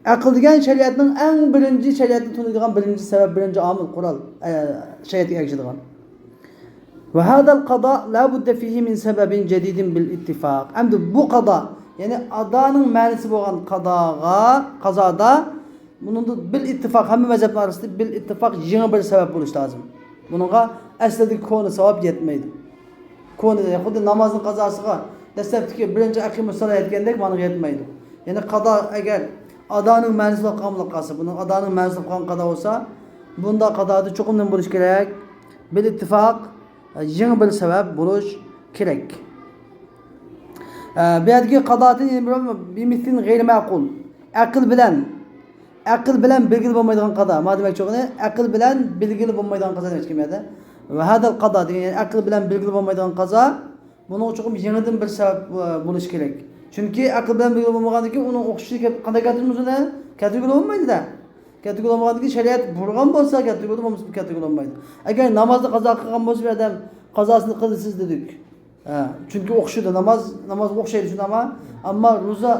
ئەقىل دېگەن شەرىئەتنىڭ ئەڭ بىرىنچى، شەرىئەتنى تونۇيدىغان بىرىنچى سەۋەب، بىرىنچى ئامىل، قورال، ئە، شەرىئەتكە ئەگىشىدىغان. ۋە ھازەل قازا لا بۇددە فىھى مىن سەبەبىن جەدىدىن بىل ئىتتىفاق. ئەمدى بۇ قازا، يەنى ئادانىڭ مەنىسى بولغان قازاغا، قازادا بۇنىڭدا بىل ئىتتىفاق، ھەممە مەزھەپنىڭ ئارىسىدا بىل ئىتتىفاق يېڭى بىر سەۋەب بولۇشى لازىم. بۇنىڭغا ئەسلىدىكى كونا سەۋەب يەتمەيدۇ. كونا، خۇددى نامازنىڭ قازاسىغا دەسلەپتىكى بىرىنچى ئەقىمۇسسالا يەتكەندەك، مانا يەتمەيدۇ. يەنى قازا ئەگەر ئادانىڭ مەنىسى بولۇپ قالغان بولۇپ قالسا، بۇنىڭ ئادانىڭ مەنىسى بولۇپ قالغان قازا بولسا، بۇنداق قازادا چوقۇم نېمە بولۇشى كېرەك؟ بىل ئىتتىفاق، يېڭى بىر سەۋەب بولۇش كېرەك. ئە، بۇ يەردىكى قازادىن يەنە بىر بىمىسلىن غەيرى مەقۇل. ئەقىل بىلەن ئەقىل بىلەن بىلگىلى بولمايدىغان قازا. ما دېمەكچى بولغىنى، ئەقىل بىلەن بىلگىلى بولمايدىغان قازا دېمەكچى بۇ يەردە. ۋە ھازەل قازا دېگەن، يەنى ئەقىل بىلەن بىلگىلى بولمايدىغان قازا، بۇنىڭغا چوقۇم يېڭىدىن بىر سەۋەب، ئە، بولۇشى كېرەك. چۈنكى ئقىل بىلەن بىلگىلى بولمىغاندىن كېيىن ئۇنىڭ ئوخشىشىنى كەپ-، قانداق كەلتۈرىمىز ئۇنى؟ كەلتۈرگىلى بولمايدۇ-دە. كەلتۈرگىلى بولمىغاندىن كېيىن شەرىئەت بۇيرۇغان بولسا كەلتۈرگىلى، بولمىسا كەلتۈرگىلى بولمايدۇ. ئەگەر نامازنى قازا قىلغان بولسا بۇ ئادەم، قازاسىنى قىلىسىز دېدۇك. ھە، چۈنكى ئوخشىدى، ناماز، نامازغا ئوخشايدۇ شۇ ناما. ئەمما روزا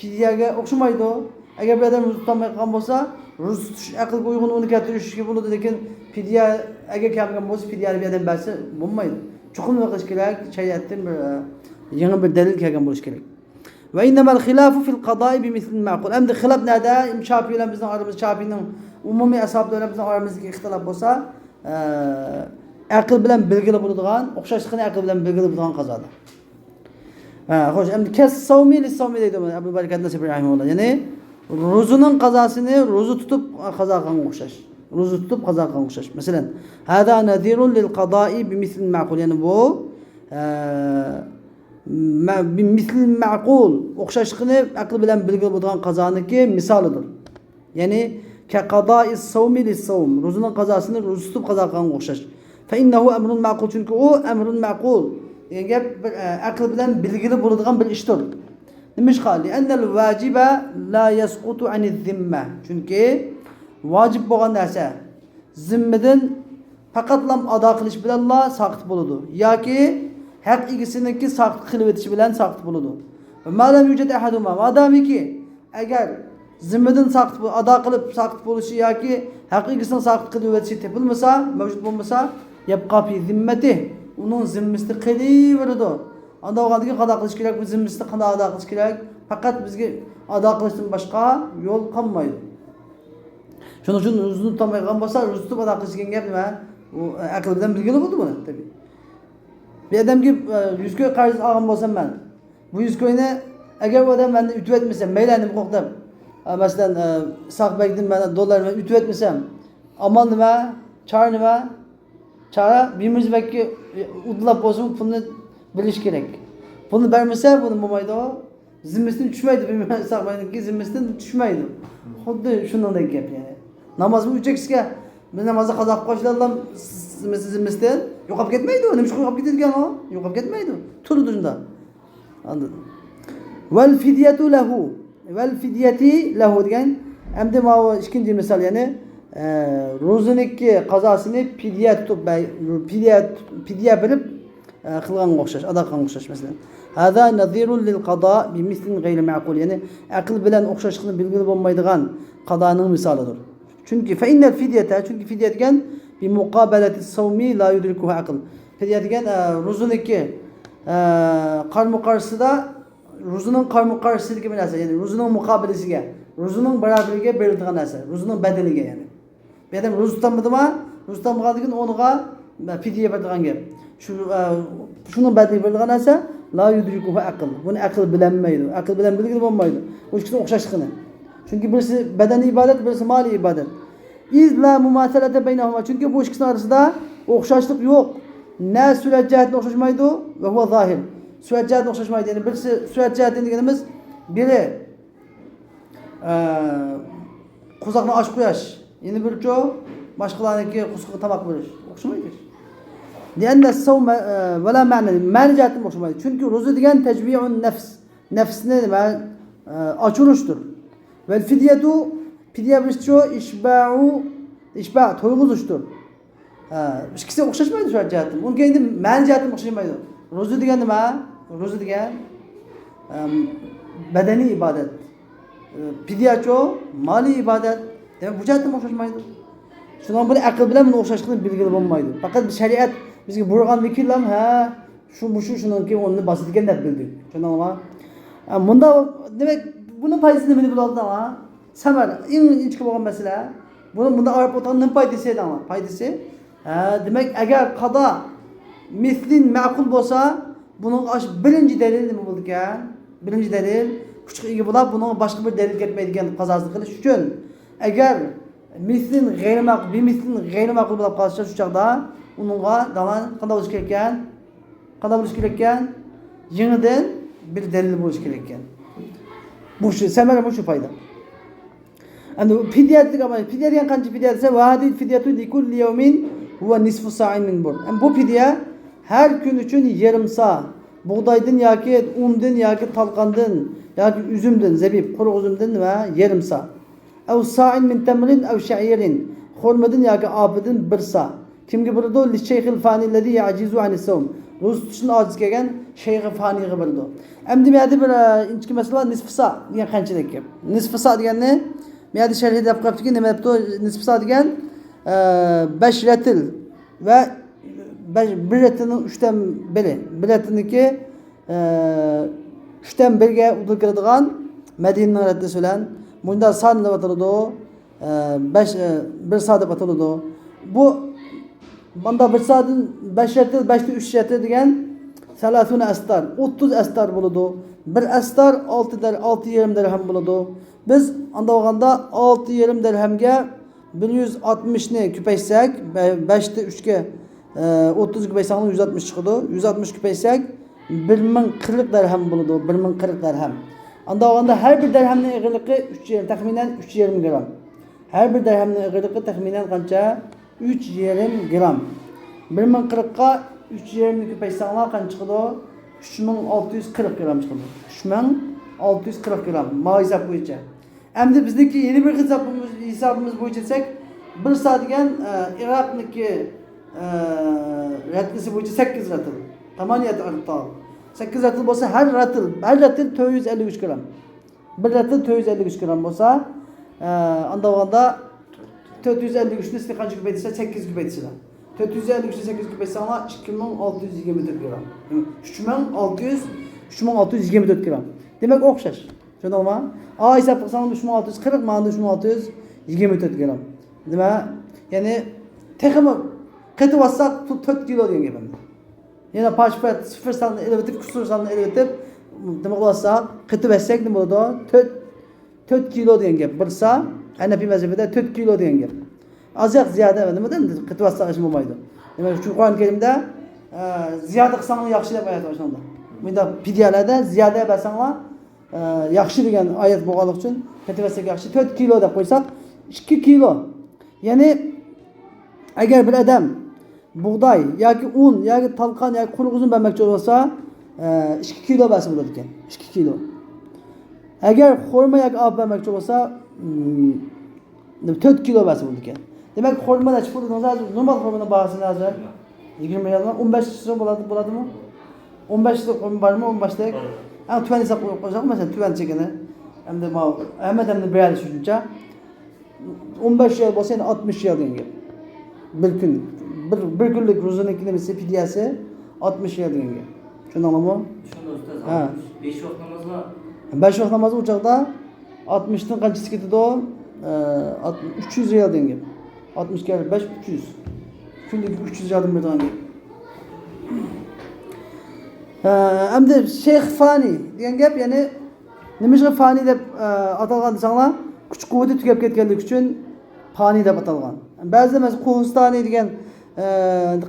پىدىيەگە ئوخشىمايدۇ. ئەگەر بىر ئادەم روزا تۇتالماي قالغان بولسا، روزا تۇتۇش ئەقىلگە ئۇيغۇن، ئۇنى كەلتۈرۈشكە بولىدۇ، لېكىن پىدىيەگە كەلمىگەن بولسا، پىدىيەنى بىر ئادەم بەرسە بولمايدۇ. چوقۇم نېمە قىلىش كېرەك؟ شەرىئەتتىن بىر، ئە، يېڭى بىر دەلىل كەلگەن بولۇشى كېرەك. ۋە ئىننەمەل خىلاپۇ فىل قازائى بىمىسلىل مەئقۇل. ئەمدى خىلاپ نەدە؟ ئىمام شافىي بىلەن بىزنىڭ ئارىمىزدا، شافىينىڭ ئومۇمىي ئەسھابلىرى بىلەن بىزنىڭ ئارىمىزدىكى ئىختىلاپ بولسا، ئە، ئەقىل بىلەن بىلگىلى بولىدىغان، ئوخشاشلىقىنى ئەقىل بىلەن بىلگىلى بولىدىغان قازادا. ھە، خوش، ئەمدى كەس سەۋمى لىس سەۋمى دەيدۇ، ئەبۇ بەرىكەت نەسىفى رەھىمەھۇللا. يەنى روزىنىڭ قازاسىنى روزا تۇتۇپ قازا قىلغانغا ئوخشاش. روزا تۇتۇپ قازا قىلغانغا ئوخشاش. مەسىلەن، ھازا نەزىرۇن لىل قازائى بىمىسلىل مەئقۇل. يەنى بۇ، ئە، مە-، بىمىسلىل مەئقۇل، ئوخشاشلىقىنى ئەقىل بىلەن بىلگىلى بولىدىغان قازانىڭكى مىسالىدۇر. يەنى، كەقازائىس سەۋمى لىس سەۋم. روزىنىڭ قازاسىنى روزا تۇتۇپ قازا قىلغانغا ئوخشاش. فەئىننەھۇ ئەمرۇن مەئقۇل. چۈنكى ئۇ ئەمرۇن مەئقۇل دېگەن گەپ بىر، ئە، ئەقىل بىلەن بىلگىلى بولىدىغان بىر ئىشتۇر. نېمىشقا؟ لىئەننەل ۋاجىبە لا يەسقۇتۇ ئەنىز زىممە. چۈنكى ۋاجىپ بولغان نەرسە زىممىدىن پەقەتلا ئادا قىلىش بىلەنلا ساقىت بولىدۇ. ياكى ھەق ئىگىسىنىڭكى ساقىت قىلىۋېتىشى بىلەن ساقىت بولىدۇ. ۋە ما لەم يۇجەد ئەھەدۇھۇما. مادامىكى ئەگەر زىممىدىن ساقىت بو-، ئادا قىلىپ ساقىت بولۇشى ياكى ھەق ئىگىسىنىڭ ساقىت قىلىۋېتىشى تېپىلمىسا، مەۋجۇت بولمىسا، يەبقا فى زىممەتىھ، ئۇنىڭ زىممىسىدە قېلىۋېرىدۇ. ئانداق بولغاندىن كېيىن قانداق قىلىش كېرەك؟ بۇ زىممىسىدە قانداق ئادا قىلىش كېرەك؟ پەقەت بىزگە ئادا قىلىشتىن باشقا يول قالمايدۇ. شۇنىڭ ئۈچۈن روزىنى تۇتالمايدىغان بولسا، روزا تۇتۇپ ئادا قىلىش دېگەن گەپ نېمە؟ ئۇ ئەقىل بىلەن بىلگىلى بولىدۇ بۇنى، تەبىئىي. بىر ئادەمگە، ئە، يۈز كوي قەرز ئالغان بولسام مەن، بۇ يۈز كوينى ئەگەر ئۇ ئادەم مەندىن ئۆتۈۋەتمىسە، مەيلى نېمە قىلىق دەپ، ئە، مەسىلەن، ئە، ساق بەگدىن مەن دوللار مەن ئۆتۈۋەتمىسەم، ئامال نېمە؟ چارە نېمە؟ چارە بىمىرزا بەگكە ئۇدۇللاپ بولسىمۇ پۇلنى بېرىش كېرەك. پۇلنى بەرمىسە، بۇنى بولمايدۇ. زىممىسىدىن چۈشمەيدۇ، بىمەن ساقلايدىكى زىممىسىدىن چۈشمەيدۇ. خۇددى شۇنىڭدەك گەپ، يەنى. نامازمۇ ئۆچەكسىزگە، بىر نامازدا قازا قىلىپ قويسىلا، زىممىسى، زىممىسىدىن يوقاپ كەتمەيدۇ. نېمە ئۈچۈن يوقاپ كېتىدىكەن ئۇ؟ يوقاپ كەتمەيدۇ. تۇرىدۇ شۇنداق. ئاندىن. ۋەل فىديەتۇ لەھۇ. ۋەل فىديەتى لەھۇ دېگەن. ئەمدى ماۋۇ ئىككىنچى مىسال، يەنى، ئە، روزىنىڭكى قازاسىنى پىديە تۇتۇپ، پىديە، پىديە بېرىپ، ئە، قىلغانغا ئوخشاش، ئادا قىلغانغا ئوخشاش، مەسىلەن. ھازا نەزىرۇن لىل قازا بىمىسلىن غەيرى مەئقۇل. يەنى ئەقىل بىلەن ئوخشاشلىقىنى بىلگىلى بولمايدىغان قازانىڭ مىسالىدۇر. چۈنكى فەئىننەل فىديەتە، چۈنكى فىديە دېگەن بىمۇقابەلەتى سەۋمى لا يۇدرىكۇھۇ ئەقىل. فىديە دېگەن، ئە، روزىنىڭكى، ئە، قارمۇ قارشىسىدا، روزىنىڭ قارمۇ قارشىسىدىكى بىر نەرسە، يەنى روزىنىڭ مۇقابىلىسىگە، روزىنىڭ بارابىرىگە بېرىلىدىغان نەرسە، روزىنىڭ بەدىلىگە، يەنى. بىر ئادەم روزا تۇتالمىدىما؟ روزا تۇتالمىغاندىن كېيىن ئۇنىڭغا پىدىيە بېرىدىغان گەپ. شۇ، ئە، شۇنىڭ بەدىلىگە بېرىدىغان نەرسە، لا يۇدرىكۇھۇ ئەقىل. بۇنى ئەقىل بىلەلمەيدۇ. ئەقىل بىلەن بىلگىلى بولمايدۇ. بۇ ئىككىسىنىڭ ئوخشاشلىقىنى. چۈنكى بىرسى بەدەنىي ئىبادەت، بىرسى مالىي ئىبادەت. ئىز لا مۇماسەلەتە بەينەھۇما. چۈنكى بۇ ئىككىسىنىڭ ئارىسىدا ئوخشاشلىق يوق. نە سۈرەت جەھەتتىن ئوخشاشمايدۇ، ۋە ھۇۋا زاھىر. سۈرەت جەھەتتىن ئوخشاشمايدۇ. يەنى بىرسى سۈرەت جەھەتتىن دېگىنىمىز، بىرى ئە، قورساقنى ئاچ قويۇش. يەنە بىرچۇ باشقىلارنىڭكى قورسىقىغا تاماق بېرىش. ئوخشىمايدۇ. لىئەننە سەۋمە، ئە، ۋەلا مەنە، مەنە جەھەتتىن ئوخشىمايدۇ. چۈنكى روزا دېگەن تەجۋىئۇن نەفس. نەپسنى نېمە، ئە، ئاچۇرۇشتۇر. ۋەل فىديەتۇ، پىديە بېرىشچۇ، ئىشباۇ، ئىشبا، تويغۇزۇشتۇر. ھە، ئىككىسى ئوخشاشمايدۇ شۇ جەھەتتىن. ئۇنىڭ كەينىدە مەنە جەھەتتىن ئوخشاشمايدۇ. روزا دېگەن نېمە؟ روزا دېگەن، ئەم، بەدەنىي ئىبادەت. ئە، پىديەچۇ، مالىي ئىبادەت. دېمەك، بۇ جەھەتتىن ئوخشاشمايدۇ. شۇنىڭ بىلەن ئەقىل بىلەن بۇنىڭ ئوخشاشلىقىنى بىلگىلى بولمايدۇ. پەقەت بىر شەرىئەت بىزگە بۇيرۇغاندىن كېيىنلا، ھە، شۇ، مۇشۇ شۇنىڭكى ئورنىنى باسىدىكەن دەپ بىلدۇق. چۈشەندىڭىزمۇ؟ ئە، مۇنداق، دېمەك، بۇنىڭ پايدىسى نېمىنى بىلىۋالدىڭلار؟ سەمەر، ئەڭ ئىنچىكە بولغان مەسىلە. بۇنى مۇنداق ئايرىپ ئوتۇرغان نېمە پايدىسى دەڭلار؟ پايدىسى؟ ھە، دېمەك، ئەگەر قازا مىسلىن مەقۇل بولسا، بۇنىڭغا ئاشۇ بىرىنچى دەلىل نېمە بولىدىكەن؟ بىرىنچى دەلىل كۈچكە ئىگە بولاپ، بۇنىڭغا باشقا بىر دەلىل كەتمەيدىكەن قازاسىنى قىلىش ئۈچۈن. ئەگەر مىسلىن غەيرىي مەقۇل، بىمىسلىن غەيرىي مەقۇل بولاپ قالسا، شۇ چاغدا ئۇنىڭغا دەڭلار قانداق بولۇشى كېرەككەن؟ قانداق بولۇشى كېرەككەن؟ يېڭىدىن بىر دەلىل بولۇشى كېرەككەن. بۇ شۇ، سەمەرە بۇ شۇ پايدا. ئەمدى پىديە دېگەن، پىديە دېگەن قانچە پىديە دېسە، ۋەھادىل فىديەتۇ لىكۇللى يەۋمىن ھۇۋە نىسفۇ سائىن مىن بۇر. ئەمدى بۇ پىديە ھەر كۈن ئۈچۈن يېرىم سا بۇغدايدىن ياكى ئۇندىن ياكى تالقاندىن ياكى ئۈزۈمدىن، زەبىب، قۇرۇق ئۈزۈمدىن ۋە يېرىم سا. ئەۋ سائىن مىن تەمرىن ئەۋ شەئىرىن. خورمىدىن ياكى ئاپىدىن بىر سا. كىمگە بېرىدۇ؟ لىششەيخىل فانىللەزى يەئجىزۇ ئەنىس سەۋم. روزا تۇتۇشتىن ئاجىز كەلگەن شەيخى فانىغا بېرىدۇ. ئەمدى بۇ يەردە بىر، ئە، ئىنچىكە مەسىلە بار، نىسفىسا دېگەن قانچىلىك گەپ. نىسفىسا دېگەننى بۇ يەردە شەرھى دەپ قويۇپتىكى، نېمە دەپتۇ؟ نىسفىسا دېگەن، ئە، بەش رەتىل ۋە بەش، بىر رەتىلنىڭ ئۈچتىن بىرى، بىر رەتىلنىڭكى، ئە، ئۈچتىن بىرىگە ئۇدۇل كېلىدىغان مەدىنىنىڭ رەتلىسى بىلەن مۇنداق سانىلىپ ئاتىلىدۇ. ئە، بەش، ئە، بىر سا دەپ ئاتىلىدۇ. بۇ، ماندا بىر سادىن بەش رەتىل، بەشتە ئۈچ رەتىل دېگەن سەلاسۇنە ئەستار، ئوتتۇز ئەستار بولىدۇ. بىر ئەستار ئالتە دەر-، ئالتە يېرىم دەرھەم بولىدۇ. بىز ئاندا بولغاندا ئالتە يېرىم دەرھەمگە بىر يۈز ئاتمىشنى كۆپەيتسەك، بە-، بەشتە ئۈچكە، ئە، ئوتتۇزنى كۆپەيتسەڭلار يۈز ئاتمىش چىقىدۇ. يۈز ئاتمىش كۆپەيتسەك، بىر مىڭ قىرىق دەرھەم بولىدۇ، بىر مىڭ قىرىق دەرھەم. ئاندا بولغاندا ھەر بىر دەرھەمنىڭ ئېغىرلىقى ئۈچ يېرىم، تەخمىنەن ئۈچ يېرىم گرام. ھەر بىر دەرھەمنىڭ ئېغىرلىقى تەخمىنەن قانچە؟ ئۈچ يېرىم گرام. بىر مىڭ قىرىققا ئۈچ يېرىمنى كۆپەيتسەڭلار قانچە چىقىدۇ؟ ئۈچ مىڭ ئالتە يۈز قىرىق گرام چىقىدۇ. ئۈچ مىڭ ئالتە يۈز قىرىق گرام. ماۋۇ ھېساب بويىچە. ئەمدى بىزنىڭكى يەنە بىر ھېسابىمىز، ھېسابىمىز بويىچە دېسەك، بىر سا دېگەن، ئە، ئىراقنىڭكى، ئە، رەتلىسى بويىچە سەككىز رەتىل. تامانىيەت ئەرتال. سەككىز رەتىل بولسا ھەر رەتىل، ھەر رەتىل تۆت يۈز ئەللىك ئۈچ گرام. بىر رەتىل تۆت يۈز ئەللىك ئۈچ گرام بولسا، ئە، ئاندا بولغاندا تۆت يۈز ئەللىك ئۈچنى سىز قانچە كۆپەيتىسىلەر؟ سەككىز كۆپەيتىسىلەر. تۆت يۈز ئەللىك ئۈچنى سەككىز كۆپەيتسەڭلار، ئىككى مىڭ ئالتە يۈز يىگىرمە تۆت گرام. ئۈچ مىڭ ئالتە يۈز، ئۈچ مىڭ ئالتە يۈز يىگىرمە تۆت گرام. دېمەك، ئوخشاش. چۈشەندىڭلارمۇ؟ ئا ھېساب قىلساڭلار ئۈچ مىڭ ئالتە يۈز قىرىق، مانا ئۈچ مىڭ ئالتە يۈز يىگىرمە تۆت گرام. نېمە؟ يەنى تېخىمۇ قېتىۋاتساق، تۆت كىلو دېگەن گەپ ئەمدى. يەنە پاش-پەت سىفىر ساننى ئېلىۋېتىپ، كۇسۇر ساننى ئېلىۋېتىپ، نېمە قىلىۋاتساق، قېتىۋەتسەك نېمە بولىدۇ؟ تۆت، تۆت كىلو دېگەن گەپ. بىر سا، ھەنەپىي مەزھىپىدە تۆت كىلو دېگەن گەپ. ئازراق زىيادە، نېمىدە قېتىۋاتساق ئىش بولمايدۇ. دېمەك، چۈنكى قۇرئان كەرىمدە، ئە، زىيادە قىلساڭلار ياخشى دەپ ئايەت بار شۇنىڭدا. بۇنداق پىديەلەردە زىيادە بەرسەڭلار، ئە، ياخشى دېگەن ئايەت بولغانلىقى ئۈچۈن قېتىۋەتسەك ياخشى. تۆت كىلو دەپ قويساق، ئىككى كىلو. يەنى، ئەگەر بىر ئادەم بۇغداي ياكى ئۇن ياكى تالقان ياكى قۇرۇق ئۈزۈم بەرمەكچى بولسا، ئە، ئىككى كىلو بەرسە بولىدىكەن. ئىككى كىلو. ئەگەر خورما ياكى ئاۋۇ بەرمەكچى بولسا، ئىم، تۆت كىلو بەرسە بولىدىكەن. دېمەك، خورما نەچچە پۇل دېدىڭىز ھازىر؟ نورمال خورمىنىڭ باھاسى ھازىر يىگىرمە رىيال. ئون بەش سوم بولىدۇ، بولىدىمۇ؟ ئون بەش خورما بارمۇ؟ ئون بەشتەك. ئەڭ تۆۋەن ھېساب قويۇپ قويساق، مەسىلەن، تۆۋەن چېكىنى. ئەمدى ماۋۇ ھەممە ئادەمنى بىر يەردە شۇنچە. ئون بەش رىيال بولسا، يەنە ئاتمىش رىيال دېگەن گەپ. بىر كۈن، بىر، بىر كۈنلۈك روزىنىڭكى نېمىسى، پىديەسى ئاتمىش رىيال دېگەن گەپ. چۈشەندىڭلارمۇ؟ چۈشەندىم، ئۇستاز. ھە. بەش ۋاق نامازغا؟ بەش ۋاق نامازغا ئۇ چاغدا ئاتمىشتىن قانچىسى كېتىدۇ؟ ئە، ئات-، ئۈچ يۈز رىيال دېگەن گەپ. ئاتمىش كەر بەش، ئۈچ يۈز. كۈندىكى ئۈچ يۈز رىيالدىن بېرىدىغان گەپ. ئە، ئەمدى شەيخ فانى دېگەن گەپ، يەنى نېمىشقا فانى دەپ، ئە، ئاتالغان دېسەڭلار، كۈچ قۇۋۋىتى تۈگەپ كەتكەنلىكى ئۈچۈن پانىي دەپ ئاتالغان. بەزىدە مەسىلەن، قوھستانى دېگەن، ئە،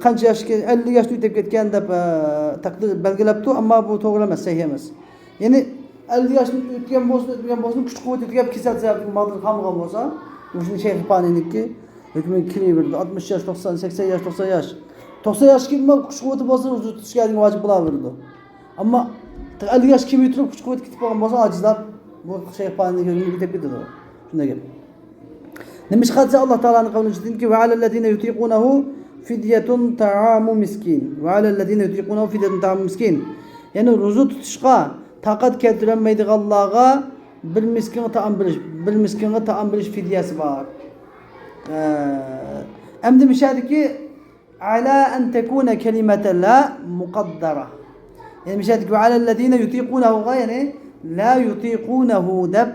قانچە ياشكى، ئەللىك ياشنى ئۆتەپ كەتكەن دەپ، ئە، تەقدىر بەلگىلەپتۇ، ئەمما بۇ توغرا ئەمەس، سەھىھ ئەمەس. يەنى ئەللىك ياشتىن ئۆتكەن بولسۇن، ئۆتمىگەن بولسۇن، كۈچ قۇۋۋىتى تۈگەپ، كېسەل سەۋەبلىك ماغدۇر قالمىغان بولسا، مۇشۇنى شەيخ پانىينىڭكى ھۆكمىگە كىرىۋېرىدۇ. ئاتمىش ياش، توقسان، سەكسەن ياش، توقسان ياش. توقسان ياشقا كېلىپمۇ كۈچ قۇۋۋىتى بولسا، روزا تۇتۇشقا ھەدىگە ۋاجىپ بولاۋېرىدۇ. ئەمما ئەللىك ياشقا كېلىپ تۇرۇپ كۈچ قۇۋۋىتى كېتىپ قالغان بولسا، ئاجىزلاپ، بۇ شەيخ پانىينىڭكى ھۆكمىگە كىرىپ كېتىدۇ. شۇنداق گەپ. نېمىشقا دېسە، ئاللا تائالانىڭ قەۋلىدىكى، وعلى الذين يطيقونه فدية طعام مسكين. وعلى الذين يطيقونه فدية طعام مسكين. يەنى روزا تۇتۇشقا تاقەت كەلتۈرەلمەيدىغانلارغا بىر مىسكىنغا تائام بېرىش، بىر مىسكىنغا تائام بېرىش فىدىيەسى بار. ئە، ئەمدى مۇشۇ يەردىكى على أن تكون كلمة لا مقدرة. يەنى مۇشۇ يەردىكى وعلى الذين يطيقونه غا، يەنى لا يطيقونه دەپ،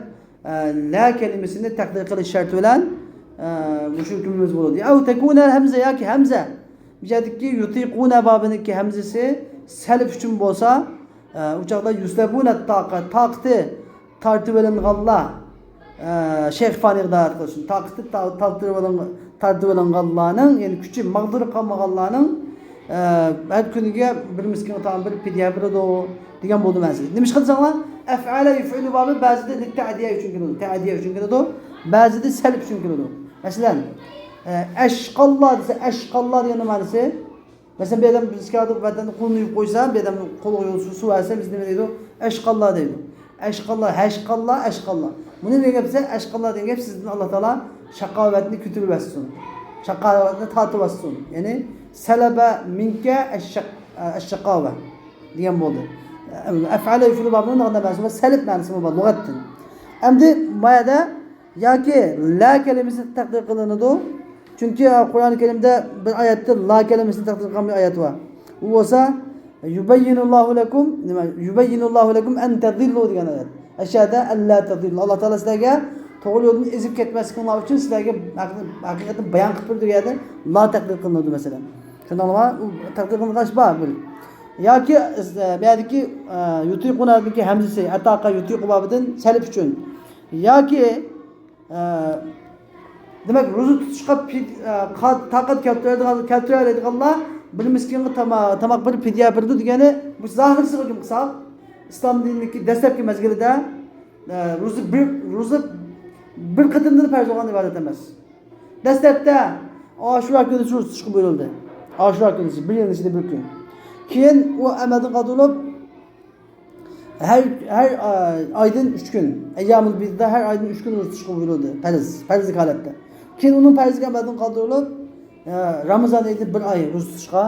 ئە، لا كەلىمىسىنى تەقدىر قىلىش شەرتى بىلەن، ئە، مۇشۇ ھۆكمىمىز بولىدۇ. أو تكون الهمزة ياكى ھەمزە. مۇشۇ يەردىكى يۇتىقۇنە بابىنىڭكى ھەمزىسى سەلىپ ئۈچۈن بولسا، ئە، ئۇ چاغدا يۇسلەبۇنە تاقە، تاقىتى تارتىۋېلىنغانلار، ئە، شەيخ فانىغا داۋەت قىلسۇن. تاقىتى تا-، تارتىۋېلىنغ-، تارتىۋېلىنغانلارنىڭ، يەنى كۈچى ماغدۇر قالمىغانلارنىڭ، ئە، ھەر كۈنىگە بىر مىسكىنغا تائام بېرىپ پىدىيە بېرىدۇ دېگەن بولدى مەنىسى. نېمىشقا دېسەڭلار، ئەفئەلە يۇفئىلۇ بابى بەزىدە لىتتەئدىيە ئۈچۈن كېلىدۇ، تەئدىيە ئۈچۈن كېلىدۇ، بەزىدە سەلىپ ئۈچۈن كېلىدۇ. مەسىلەن، ئە، ئەشقاللا دېسە، ئەشقاللا دېگەننىڭ مەنىسى، مەسىلەن، بىر ئادەم بىز كەلدۇق، ۋەتەندە قولىنى يۇيۇپ قويسا، بىر ئادەم قولىغا يول سۇ، سۇ بەرسە، بىز نېمە دەيدۇ؟ ئەشقاللا دەيدۇ. ئەشقاللا، ھەشقاللا، ئەشقاللا. بۇنى دېگەن گەپ بولسا، ئەشقاللا دېگەن گەپ سىزدىن ئاللا تائالا شاقاۋەتنى كۆتۈرۈۋەتسۇن. شاقاۋەتنى تارتىۋەتسۇن. يەنى، سەلەبە مىنكە ئەششەق-، ئەششاقاۋە. دېگەن بولدى. ئەفئەلە يەفئۇلۇ بابىنىڭ نېمە مەنىسى بار؟ سەلب مەنىسى بار لۇغەتتىن. ئەمدى ما يەردە ياكى لا كەلىمىسى تەقدىر قىلىنىدۇ. چۈنكى قۇرئان كەرىمدە بىر ئايەتتە لا كەلىمىسىنى تەقدىر قىلغان بىر ئايەت بار. ئۇ بولسا يۇبەييىنۇللاھۇ لەكۇم، نېمە؟ يۇبەييىنۇللاھۇ لەكۇم ئەن تەزىللۇ دېگەن ئايەت. ئەشەدە ئەللا تەزىللۇ. ئاللا تائالا سىلەرگە توغرا يولدىن ئېزىپ كەتمەسلىكىڭلار ئۈچۈن سىلەرگە ھەقىقەتنى بايان قىلىپ بېرىدۇ دېگەندە لا تەقدىر قىلىنىدۇ مەسىلەن. شۇنداقلا ئۇ تەقدىر قىلىنغاچ بار بىر. ياكى، ئە، بۇ يەردىكى، ئە، يۇتىقۇنادىكى ھەمزىسى ئەتاقا يۇتىقۇ بابىدىن سەلب ئۈچۈن. ياكى، ئە، دېمەك، روزا تۇتۇشقا پىد-، ئە، قا-، تاقەت كەلتۈرەلەيدىغان، كەلتۈرەلەيدىغانلار بىر مىسكىنغا تاما-، تاماق بېرىپ پىدىيە بېرىدۇ دېگەننى، بۇ زاھىرسىغا ھۆكۈم قىلساق، ئىسلام دىنىدىكى دەسلەپكى مەزگىلىدە، ئە، روزا بىر، روزا بىر قېتىمدىن پەرز بولغان ئىبادەت ئەمەس. دەسلەپتە ئاشۇرا كۈنى روزا تۇتۇشقا بۇيرۇلدى. ئاشۇرا كۈنى، بىر يىلنىڭ ئىچىدە بىر كۈن. كېيىن ئۇ ئەمەلدىن قالدۇرۇلۇپ، ھەر، ھەر، ئا، ئايدىن ئۈچ كۈن، ئەييامۇل بىزدا ھەر ئايدىن ئۈچ كۈن روزا تۇتۇشقا بۇيرۇلدى، پەرز، پەرزلىك ھالەتتە. كېيىن ئۇنىڭ پەرزلىكى ئەمەلدىن قالدۇرۇلۇپ، ئە، رامىزان ئېيىدا بىر ئاي روزا تۇتۇشقا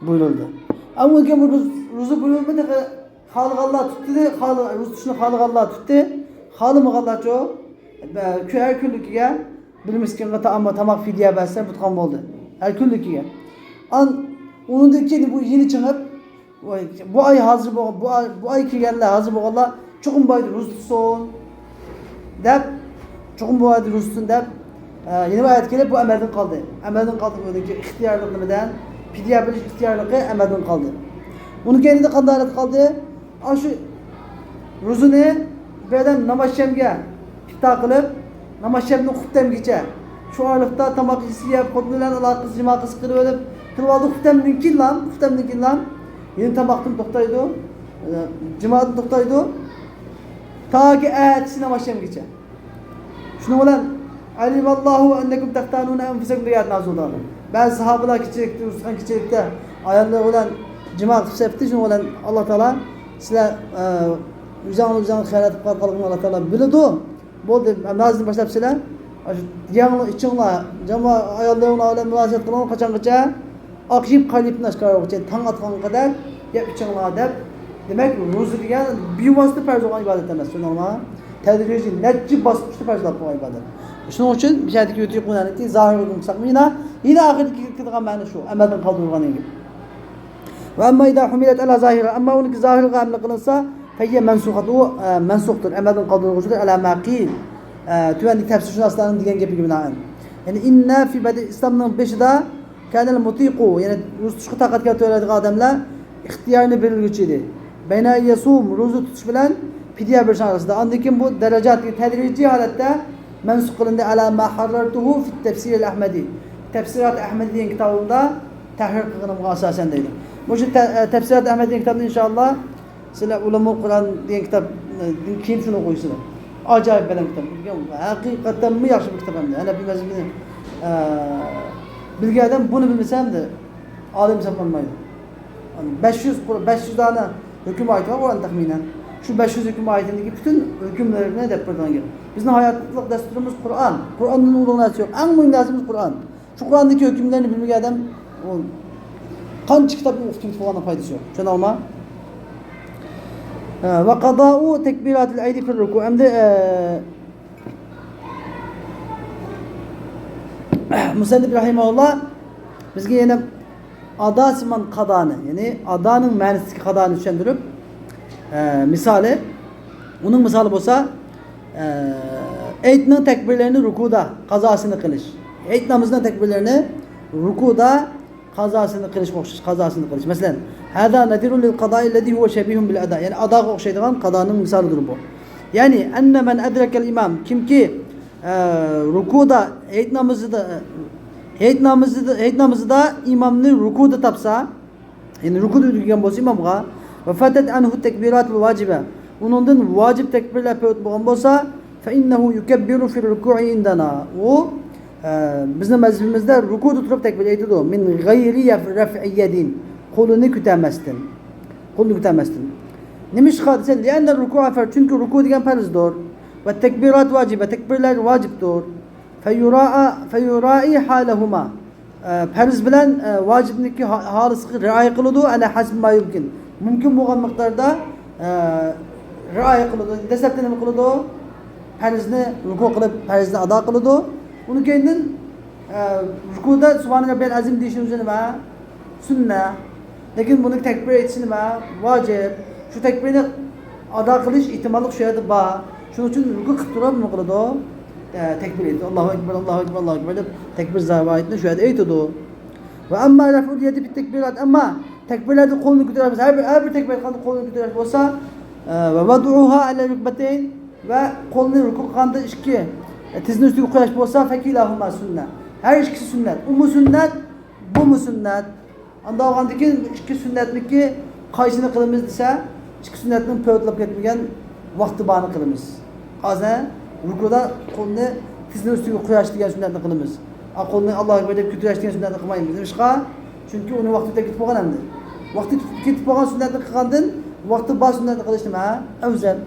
بۇيرۇلدى. ئەمما كېيىن بۇ روز-، روزا بۇيرۇلما تېخى خالىغانلار تۇتتى، خالىغا-، روزا تۇتۇشنى خالىغانلار تۇتتى، خالىمىغانلارچۇ، ئە، كۈ-، ھەر كۈنلۈكىگە بىر مىسكىنغا تائام، تاماق پىدىيە بەرسە بۇتقان بولدى. ھەر كۈنلۈكىگە. ئان-، ئۇنىڭدىن كېيىن بۇ يىلى چىڭىپ، بۇ ئاي ھازىر بولغان، بۇ ئاي، بۇ ئاي كىرگەنلەر، ھازىر بولغانلار چوقۇم بۇ ئايدا روزا تۇتسۇن دەپ، چوقۇم بۇ ئايدا روزا تۇتسۇن دەپ، ئە، يەنە بىر ئايەت كېلىپ، بۇ ئەمەلدىن قالدى. ئەمەلدىن قالدى، بۇنىڭكى ئىختىيارلىق نېمىدىن؟ پىدىيە بېرىش ئىختىيارلىقى ئەمەلدىن قالدى. ئۇنىڭ كەينىدە قانداق ھالەت قالدى؟ ئاشۇ روزىنى بىردەم نامازشەمگە ئىپتار قىلىپ، نامازشەمدىن خۇپتەمگىچە شۇ ئارىلىقتا تاماق يېسە يەپ، خوتۇنى بىلەن ئالاقىسى، جىما قىلسا قىلىۋېلىپ، قىلىۋالدى. خۇپتەمدىن كېيىنلا، خۇپتەمدىن كېيىنلا يەنە تاماقتىن توختايدۇ، جىمادىن توختايدۇ. تاكى ئەتىسى نامازشەمگىچە. شۇنىڭ بىلەن، «ئەلىمەللاھۇ ئەننەكۇم تەختانۇنە ئەنفۇسەكۇم» دېگەن ئايەت نازىل بولدى. بەزى ساھابىلەر كېچىلىكتە، ئۇرۇشقان كېچىلىكتە ئاياللىرى بىلەن جىما قىلىپ سەپتى. شۇنىڭ بىلەن ئاللا تائالا سىلەر، ئە، ئۆزۈڭلار ئۆزۈڭلار خىيانەت قىلىپ قالغانلىقىنى ئاللا تائالا بىلىدۇ. بولدى، ھازىردىن باشلاپ سىلەر ئاشۇ يەڭلار، ئىچىڭلار، جاما-، ئاياللىرىڭلار بىلەن مۇناسىۋەت قىلىڭلار. قاچانغىچە؟ ئاق يىپ قارا يىپتىن ئاشكارا بولغۇچە، تاڭ ئاتقانغا قەدەر يەپ ئىچىڭلار دەپ. دېمەك، روزا دېگەن بىۋاسىتە پەرز بولغان ئىبادەت ئەمەس، چۈشىنىڭلارمۇ؟ تەدرىجىي نەچچە باسقۇچتا پەرز بولغان ئىبادەت. شۇنىڭ ئۈچۈن بۇ يەردىكى يۇتىقۇنەنىڭكى زاھىرىغا ھۆكۈم قىلساق، يەنە، يەنە ئاخىرىدىكى كېلىدىغان مەنە شۇ، ئەمەلدىن قالدۇرۇلغان يەنى. ۋە ئەمما ئىزا ھۇمىلەت ئەلا زاھىرىھا، ئەمما ئۇنىڭكى زاھىرىغا ھەملە قىلىنسا، فەھىيە مەنسۇخەت، ئۇ، ئە، مەنسۇختۇر، ئەمەلدىن قالدۇرۇلغۇچىدۇر، ئەلا ما قىل، ئە، تۆۋەندىكى تەپسىرشۇناسلارنىڭ دېگەن گېپىگە بىنائەن. يەنى، ئىننە فى بەدىئىس ئىسلامنىڭ بېشىدا كانەل مۇتىقۇ، يەنى روزا تۇتۇشقا تاقەت كەلتۈرەلەيدىغان ئادەملەر ئىختىيارنى بېرىلگۈچى ئىدى. بەينە يەسۇم، روزا تۇتۇش بىلەن پىدىيە بېرىش ئارىسىدا. ئاندىن كېيىن بۇ دەرەجاتى تەدرىجىي ھالەتتە مەنسۇخ قىلىندى. ئەلا ما ھەررەرتۇھۇ فىت تەفسىرىل ئەھمەدى. تەفسىرات ئەھمەدى دېگەن كىتابىمدا تەھرىر قىلغىنىمغا ئاساسەن دەيدۇ. مۇشۇ تە-، تەپسىرات ئەھمەدى دېگەن كىتابنى ئىنشائاللا سىلەر ئۇلۇمۇل قۇرئان دېگەن كىتابتىن كېيىن شۇنى ئوقۇيسىلەر. ئاجايىپ بەلەن كىتاب. ھەقىقەتەنمۇ ياخشى بىر كىتاب ئەمدى. ھەنەپىي مەزھىپىنى، ئە، بىلگەن ئادەم بۇنى بىلمىسە ئەمدى ئالىم ھېسابلانمايدۇ. بەش يۈز قۇر-، بەش يۈز دانە ھۆكۈم ئايىتى بار قۇرئان تەخمىنەن. شۇ بەش يۈز ھۆكۈم ئايىتىدىكى پۈتۈن ھۆكۈملىرىنى دەپ بېرىدىغان گەپ. بىزنىڭ ھاياتلىق دەستۇرىمىز قۇرئان. قۇرئاندىن ئۇلۇغ نەرسە يوق. ئەڭ مۇھىم نەرسىمىز قۇرئان. شۇ قۇرئاندىكى ھۆكۈملەرنى بىلمىگەن ئادەم ئۇ قانچە كىتابنى ئوقۇپ تۈگىتىپ بولغاندىن پايدىسى يوق. چۈشەنەلما؟ ۋە قازائۇ تەكبىراتىل ئەيدى فىر رۇكۇ. ئەمدى، ئە، مۇسەننىپ رەھىمەھۇللا بىزگە يەنە ئاداسىمان قادانى، يەنى ئادانىڭ مەنىسىدىكى قادانى چۈشەندۈرۈپ، ئە، مىسالى، ئۇنىڭ مىسالى بولسا، ئە، ئەيدنىڭ تەكبىرلىرىنى رۇكۇدا قازاسىنى قىلىش. ئەيد نامىزىنىڭ تەكبىرلىرىنى رۇكۇدا قازاسىنى قىلىشقا ئوخشاش، قازاسىنى قىلىش. مەسىلەن، ھازا نەزىرۇن لىل قازائىللەزى ھۇۋە شەبىھۇن بىل ئادا. يەنى ئاداغا ئوخشايدىغان قادانىڭ مىسالىدۇر بۇ. يەنى، ئەننە مەن ئەدرەكەل ئىمام، كىمكى، ئە، رۇكۇدا، ھېيت نامىزىدا، ھېيت نامىزىدا، ھېيت نامىزىدا ئىمامنى رۇكۇدا تاپسا، يەنى رۇكۇدا ئۈلگۈرگەن بولسا ئىمامغا، ۋە فاتەت ئەنھۇ تەكبىراتۇل ۋاجىبە، ئۇنىڭدىن ۋاجىپ تەكبىرلەر پەۋت بولغان بولسا، فەئىننەھۇ يۇكەببىرۇ فىر رۇكۇئى ئىندەنا، ئۇ، ئە، بىزنىڭ مەزھىپىمىزدە رۇكۇدا تۇرۇپ تەكبىر ئېيتىدۇ، مىن غەيرى يەف-، رەفئى يەدىن، قولىنى كۆتەرمەستىن. قولنى كۆتەرمەستىن. نېمىشقا دېسە، لىئەننە رۇكۇئە فەرز، چۈنكى رۇكۇ دېگەن پەرزدۇر. ۋە تەكبىرات ۋاجىبە، تەكبىرلەر ۋاجىپتۇر. فەيۇرائە، فەيۇرائى ھالەھۇما. ئە، پەرز بىلەن، ئە، ۋاجىپنىڭكى ھا-، ھالىسىغا رىئايە قىلىدۇ، ئەلە ھەسبى ما يۇمكىن. مۇمكىن بولغان مىقداردا، ئە، رىئايە قىلىدۇ. دەسلەپتە نېمە قىلىدۇ؟ پەرزنى رۇكۇ قىلىپ، پەرزنى ئادا قىلىدۇ. ئۇنىڭ كەينىدىن، ئە، رۇكۇدا سۇبھانە رەببىيەل ئەزىم دېيىشنىڭ ئۆزى نېمە؟ سۈننە. لېكىن بۇنى تەكبىر ئېيتىش نېمە؟ ۋاجىپ. شۇ تەكبىرنى ئادا قىلىش ئېھتىماللىق شۇ يەردە بار. شۇنىڭ ئۈچۈن رۇكۇ قىلىپ تۇرۇپ نېمە قىلىدۇ؟ ئە، تەكبىر ئېيتىدۇ. ئاللاھۇ ئەكبەر، ئاللاھۇ ئەكبەر، ئاللاھۇ ئەكبەر دەپ تەكبىر زاۋايىتنى شۇ يەردە ئېيتىدۇ. ۋە ئەمما رەفئۇل يەدى فىت تەكبىرات، ئەمما تەكبىرلەردە قولنى كۆتۈرۈش، ھەر بىر، ھەر بىر تەكبىر ئېيتقاندا قولنى كۆتۈرۈش بولسا، ئە، ۋە ۋەدۇئۇھا ئەلە رۇكبەتەين، ۋە قولنى رۇكۇ قىلغاندا ئىككى، ئە، تىزنى ئۈستىگە قويۇش بولسا، فەكىلاھۇما سۈننە. ھەر ئىككىسى سۈننەت. ئۇمۇ سۈننەت، بۇمۇ سۈننەت. ئانداق بولغاندىن كېيىن ئىككى سۈننەتنىڭكى قايسىنى قىلىمىز دېسە، ئىككى سۈننەتنىڭ پۈتۈپ كەتمىگەن ۋاقتى بارنى قىلىمىز. ھازىر رۇكۇدا قولنى تىزنىڭ ئۈستىگە قويۇش دېگەن سۈننەتنى قىلىمىز. ئا، قولنى ئاللاھۇ ئەكبەر دەپ كۆتۈرۈش دېگەن سۈننەتنى قىلمايمىز. نېمىشقا؟ چۈنكى ئۇنىڭ ۋاقتى ئۆتۈپ كېتىپ بولغان ئەمدى. ۋاقتى كېتىپ بولغان سۈننەتنى قىلغاندىن ۋاقتى بار سۈننەتنى قىلىش نېمە؟ ئەۋزەل.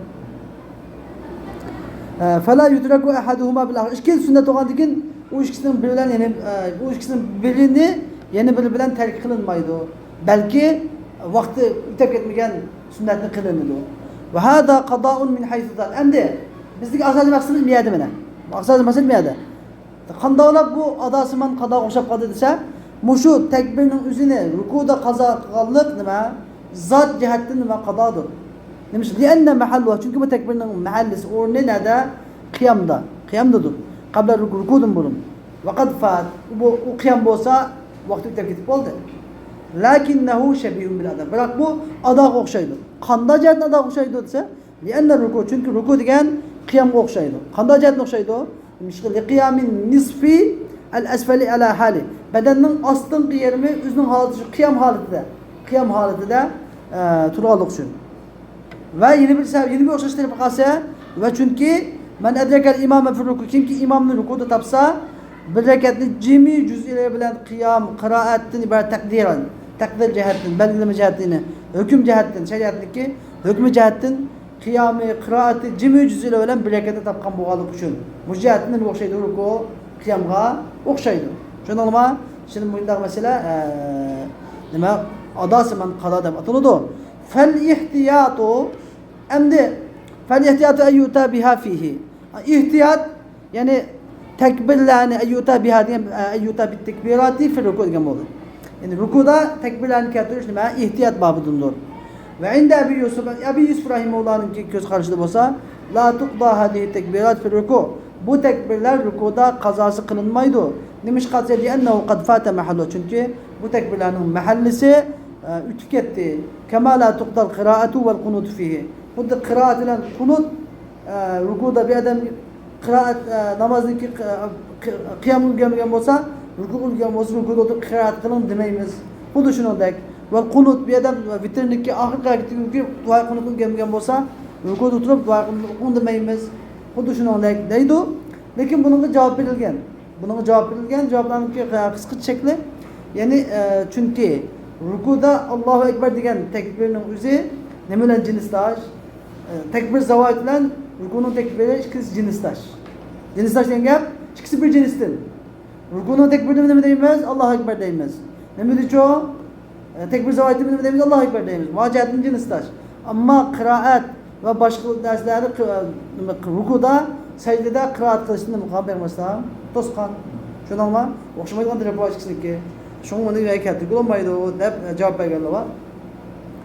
ئە، فلا يۇدرەكۇ ئەھەدۇھۇما بىل ئاخىر. ئىككى سۈننەت بولغاندىن كېيىن ئۇ ئىككىسىنىڭ بىرى بىلەن يەنە، ئە، ئۇ ئىككىسىنىڭ بىرىنى يەنە بىرى بىلەن تەرك قىلىنمايدۇ. بەلكى ۋاقتى ئۆتۈپ كەتمىگەن سۈننەتنى قىلىنىدۇ. ۋە ھازا قازائۇن مىن ھەيسۇ زال. ئەمدى بىزدىكى ئاساسىي مەقسىتىمىز بۇ يەردە مانا. ئاساسىي مەقسەت بۇ يەردە. قانداقلا بۇ ئاداسىمان قازاغا ئوخشاپ قالدى دېسە، مۇشۇ تەكبىرنىڭ ئۆزىنى رۇكۇدا قازا قىلغانلىق نېمە؟ زات جەھەتتىن نېمە؟ قازادۇر. نېمىش؟ لىئەننە مەھەللۇھا، چۈنكى بۇ تەكبىرنىڭ مەھەللىسى، ئورنى نەدە؟ قىيامدا، قىيامدىدۇر. قەبلە رۇكۇ، رۇكۇدىن بۇرۇن. ۋەقەد فات، بۇ، ئۇ قىيام بولسا ۋاقتى ئۆتۈپ كېتىپ بولدى. لەكىننەھۇ شەبىھۇن بىل ئادا، بىراق بۇ ئاداغا ئوخشايدۇ. قانداق جەھەتتىن ئاداغا ئوخشايدۇ دېسە، لىئەننە رۇكۇ، چۈنكى رۇكۇ دېگەن قىيامغا ئوخشايدۇ. قانداق جەھەتتىن ئوخشايدۇ؟ لىقىيامىن نىسفى ئەل ئەسفەلى ئەلا ھالى. بەدەننىڭ ئاستىنقى يېرىمى ئۆزىنىڭ ھالىتى شۇ قىيام ھالىتىدە، قىيام ھالىتىدە، ئە، تۇرغانلىقى ئۈچۈن. ۋە يەنە بىر سەۋەب، يەنە بىر ئوخشاش تەرىپى قالسا، ۋە چۈنكى مەن ئەدرەكەل ئىمامە فىر رۇكۇ، كىمكى ئىمامنى رۇكۇدا تاپسا، بىر رەكەتنى جىمى جۈزئىلىرى بىلەن قىيام، قىرائەتتىن ئىبارەت تەقدىرەن، تەقدىر جەھەتتىن، بەلگىلىمە جەھەتتىن، ھۆكۈم جەھەتتىن، شەرىئەتنىڭكى ھۆكمى جەھەتتىن قىيامى، قىرائىتى جىمى جۈزئىلىرى بىلەن بىر رەكەتنى تاپقان بولغانلىقى ئۈچۈن، مۇشۇ جەھەتتىن نېمىگە ئوخشايدۇ؟ رۇكۇ، قىيامغا ئوخشايدۇ. چۈشەندىڭلارمۇ؟ شۇنداق مۇنداق مەسىلە، ئە، نېمە، ئاداسىمان قازا دەپ ئاتىلىدۇ. فەل ئىھتىياتۇ، ئەمدى، فەل ئىھتىياتۇ ئەن يۇتا بىھا فىھى. ئېھتىيات، يەنى تەكبىرلەرنى، ئەن يۇتا بىھا دېگەن، ئە، ئەن يۇتا بىت تەكبىراتى فىر رۇكۇ دېگەن بولدى. يەنى رۇكۇدا تەكبىرلەرنى كەلتۈرۈش نېمە؟ ئېھتىيات بابىدىندۇر. ۋە ئىندە ئەبى يۈسۈف، ئەبى يۈسۈف رەھىمەھۇللاھنىڭكى كۆز قارىشىدا بولسا، لا تۇقدا ھازىھى تەكبىرات فىر رۇكۇ. بۇ تەكبىرلەر رۇكۇدا قازاسى قىلىنمايدۇ. نېمىشقا دېسە، لىئەننەھۇ قەد فاتە مەھەللۇ. چۈنكى بۇ تەكبىرلەرنىڭ مەھەللىسى، ئە، ئۆتۈپ كەتتى. كەما لا تۇقدال قىرائەتۇ ۋەل قۇنۇتۇ فىھى. خۇددى قىرائەت بىلەن قۇنۇت، ئە، رۇكۇدا بىر ئادەم قىرائەت، ئە، نامازنىڭكى قى-، قى-، قىيامغا ئۈلگۈرمىگەن بولسا، رۇكۇغا ئۈلگۈرگەن بولسا، رۇكۇدا ئولتۇرۇپ قىرائەت قىلىڭ دېمەيمىز. خۇددى شۇنىڭدەك. ۋەل قۇنۇت، بىر ئادەم ۋىتىرنىڭكى ئاخىرقى ھەرىكىتىگە ئۈلگۈرۈپ، دۇئا قۇنۇتقا ئۈلگۈرمىگەن بولسا، رۇكۇدا ئولتۇرۇپ دۇئا قۇنۇت ئوقۇڭ دېمەيمىز. خۇددى شۇنىڭدەك دەيدۇ. لېكىن بۇنىڭغا جاۋاب بېرىلگەن. بۇنىڭغا جاۋاب بېرىلگەن، جاۋابلارنىڭكى قىسقىچە شەكلى، يەنى، ئە، چۈنكى رۇكۇدا ئاللاھۇ ئەكبەر دېگەن تەكبىرنىڭ ئۆزى نېمە بىلەن جىنسداش؟ ئە، تەكبىر زاۋايىت بىلەن رۇكۇنىڭ تەكبىرى ئىككىسى جىنسداش. جىنسداش دېگەن گەپ، ئىككىسى بىر جىنستىن. رۇكۇنىڭ تەكبىرىنى نېمە دەيمىز؟ ئاللاھۇ ئەكبەر دەيمىز. نېمە دېچۇ؟ ئە، تەكبىر زاۋايىتنى نېمە دەيمىز؟ ئاللاھۇ ئەكبەر دەيمىز. مۇھاجىرەتنىڭ جىنسداش. ئەمما قىرائەت ۋە باشقا نەرسىلەردە قى-، نېمە، رۇكۇدا، سەجدىدە قىرائەت قىلىشنى نېمە قىلغان پەيغەمبەر ئەلەيھىسسالام؟ توسقان. شۇنىڭغا ئوخشىمايدىغان تەرەپ بار ئىككىسىنىڭكى. شۇڭا ئۇنى كەلتۈرگىلى بولمايدۇ دەپ، ئە، جاۋاب بەرگەنلەر بار.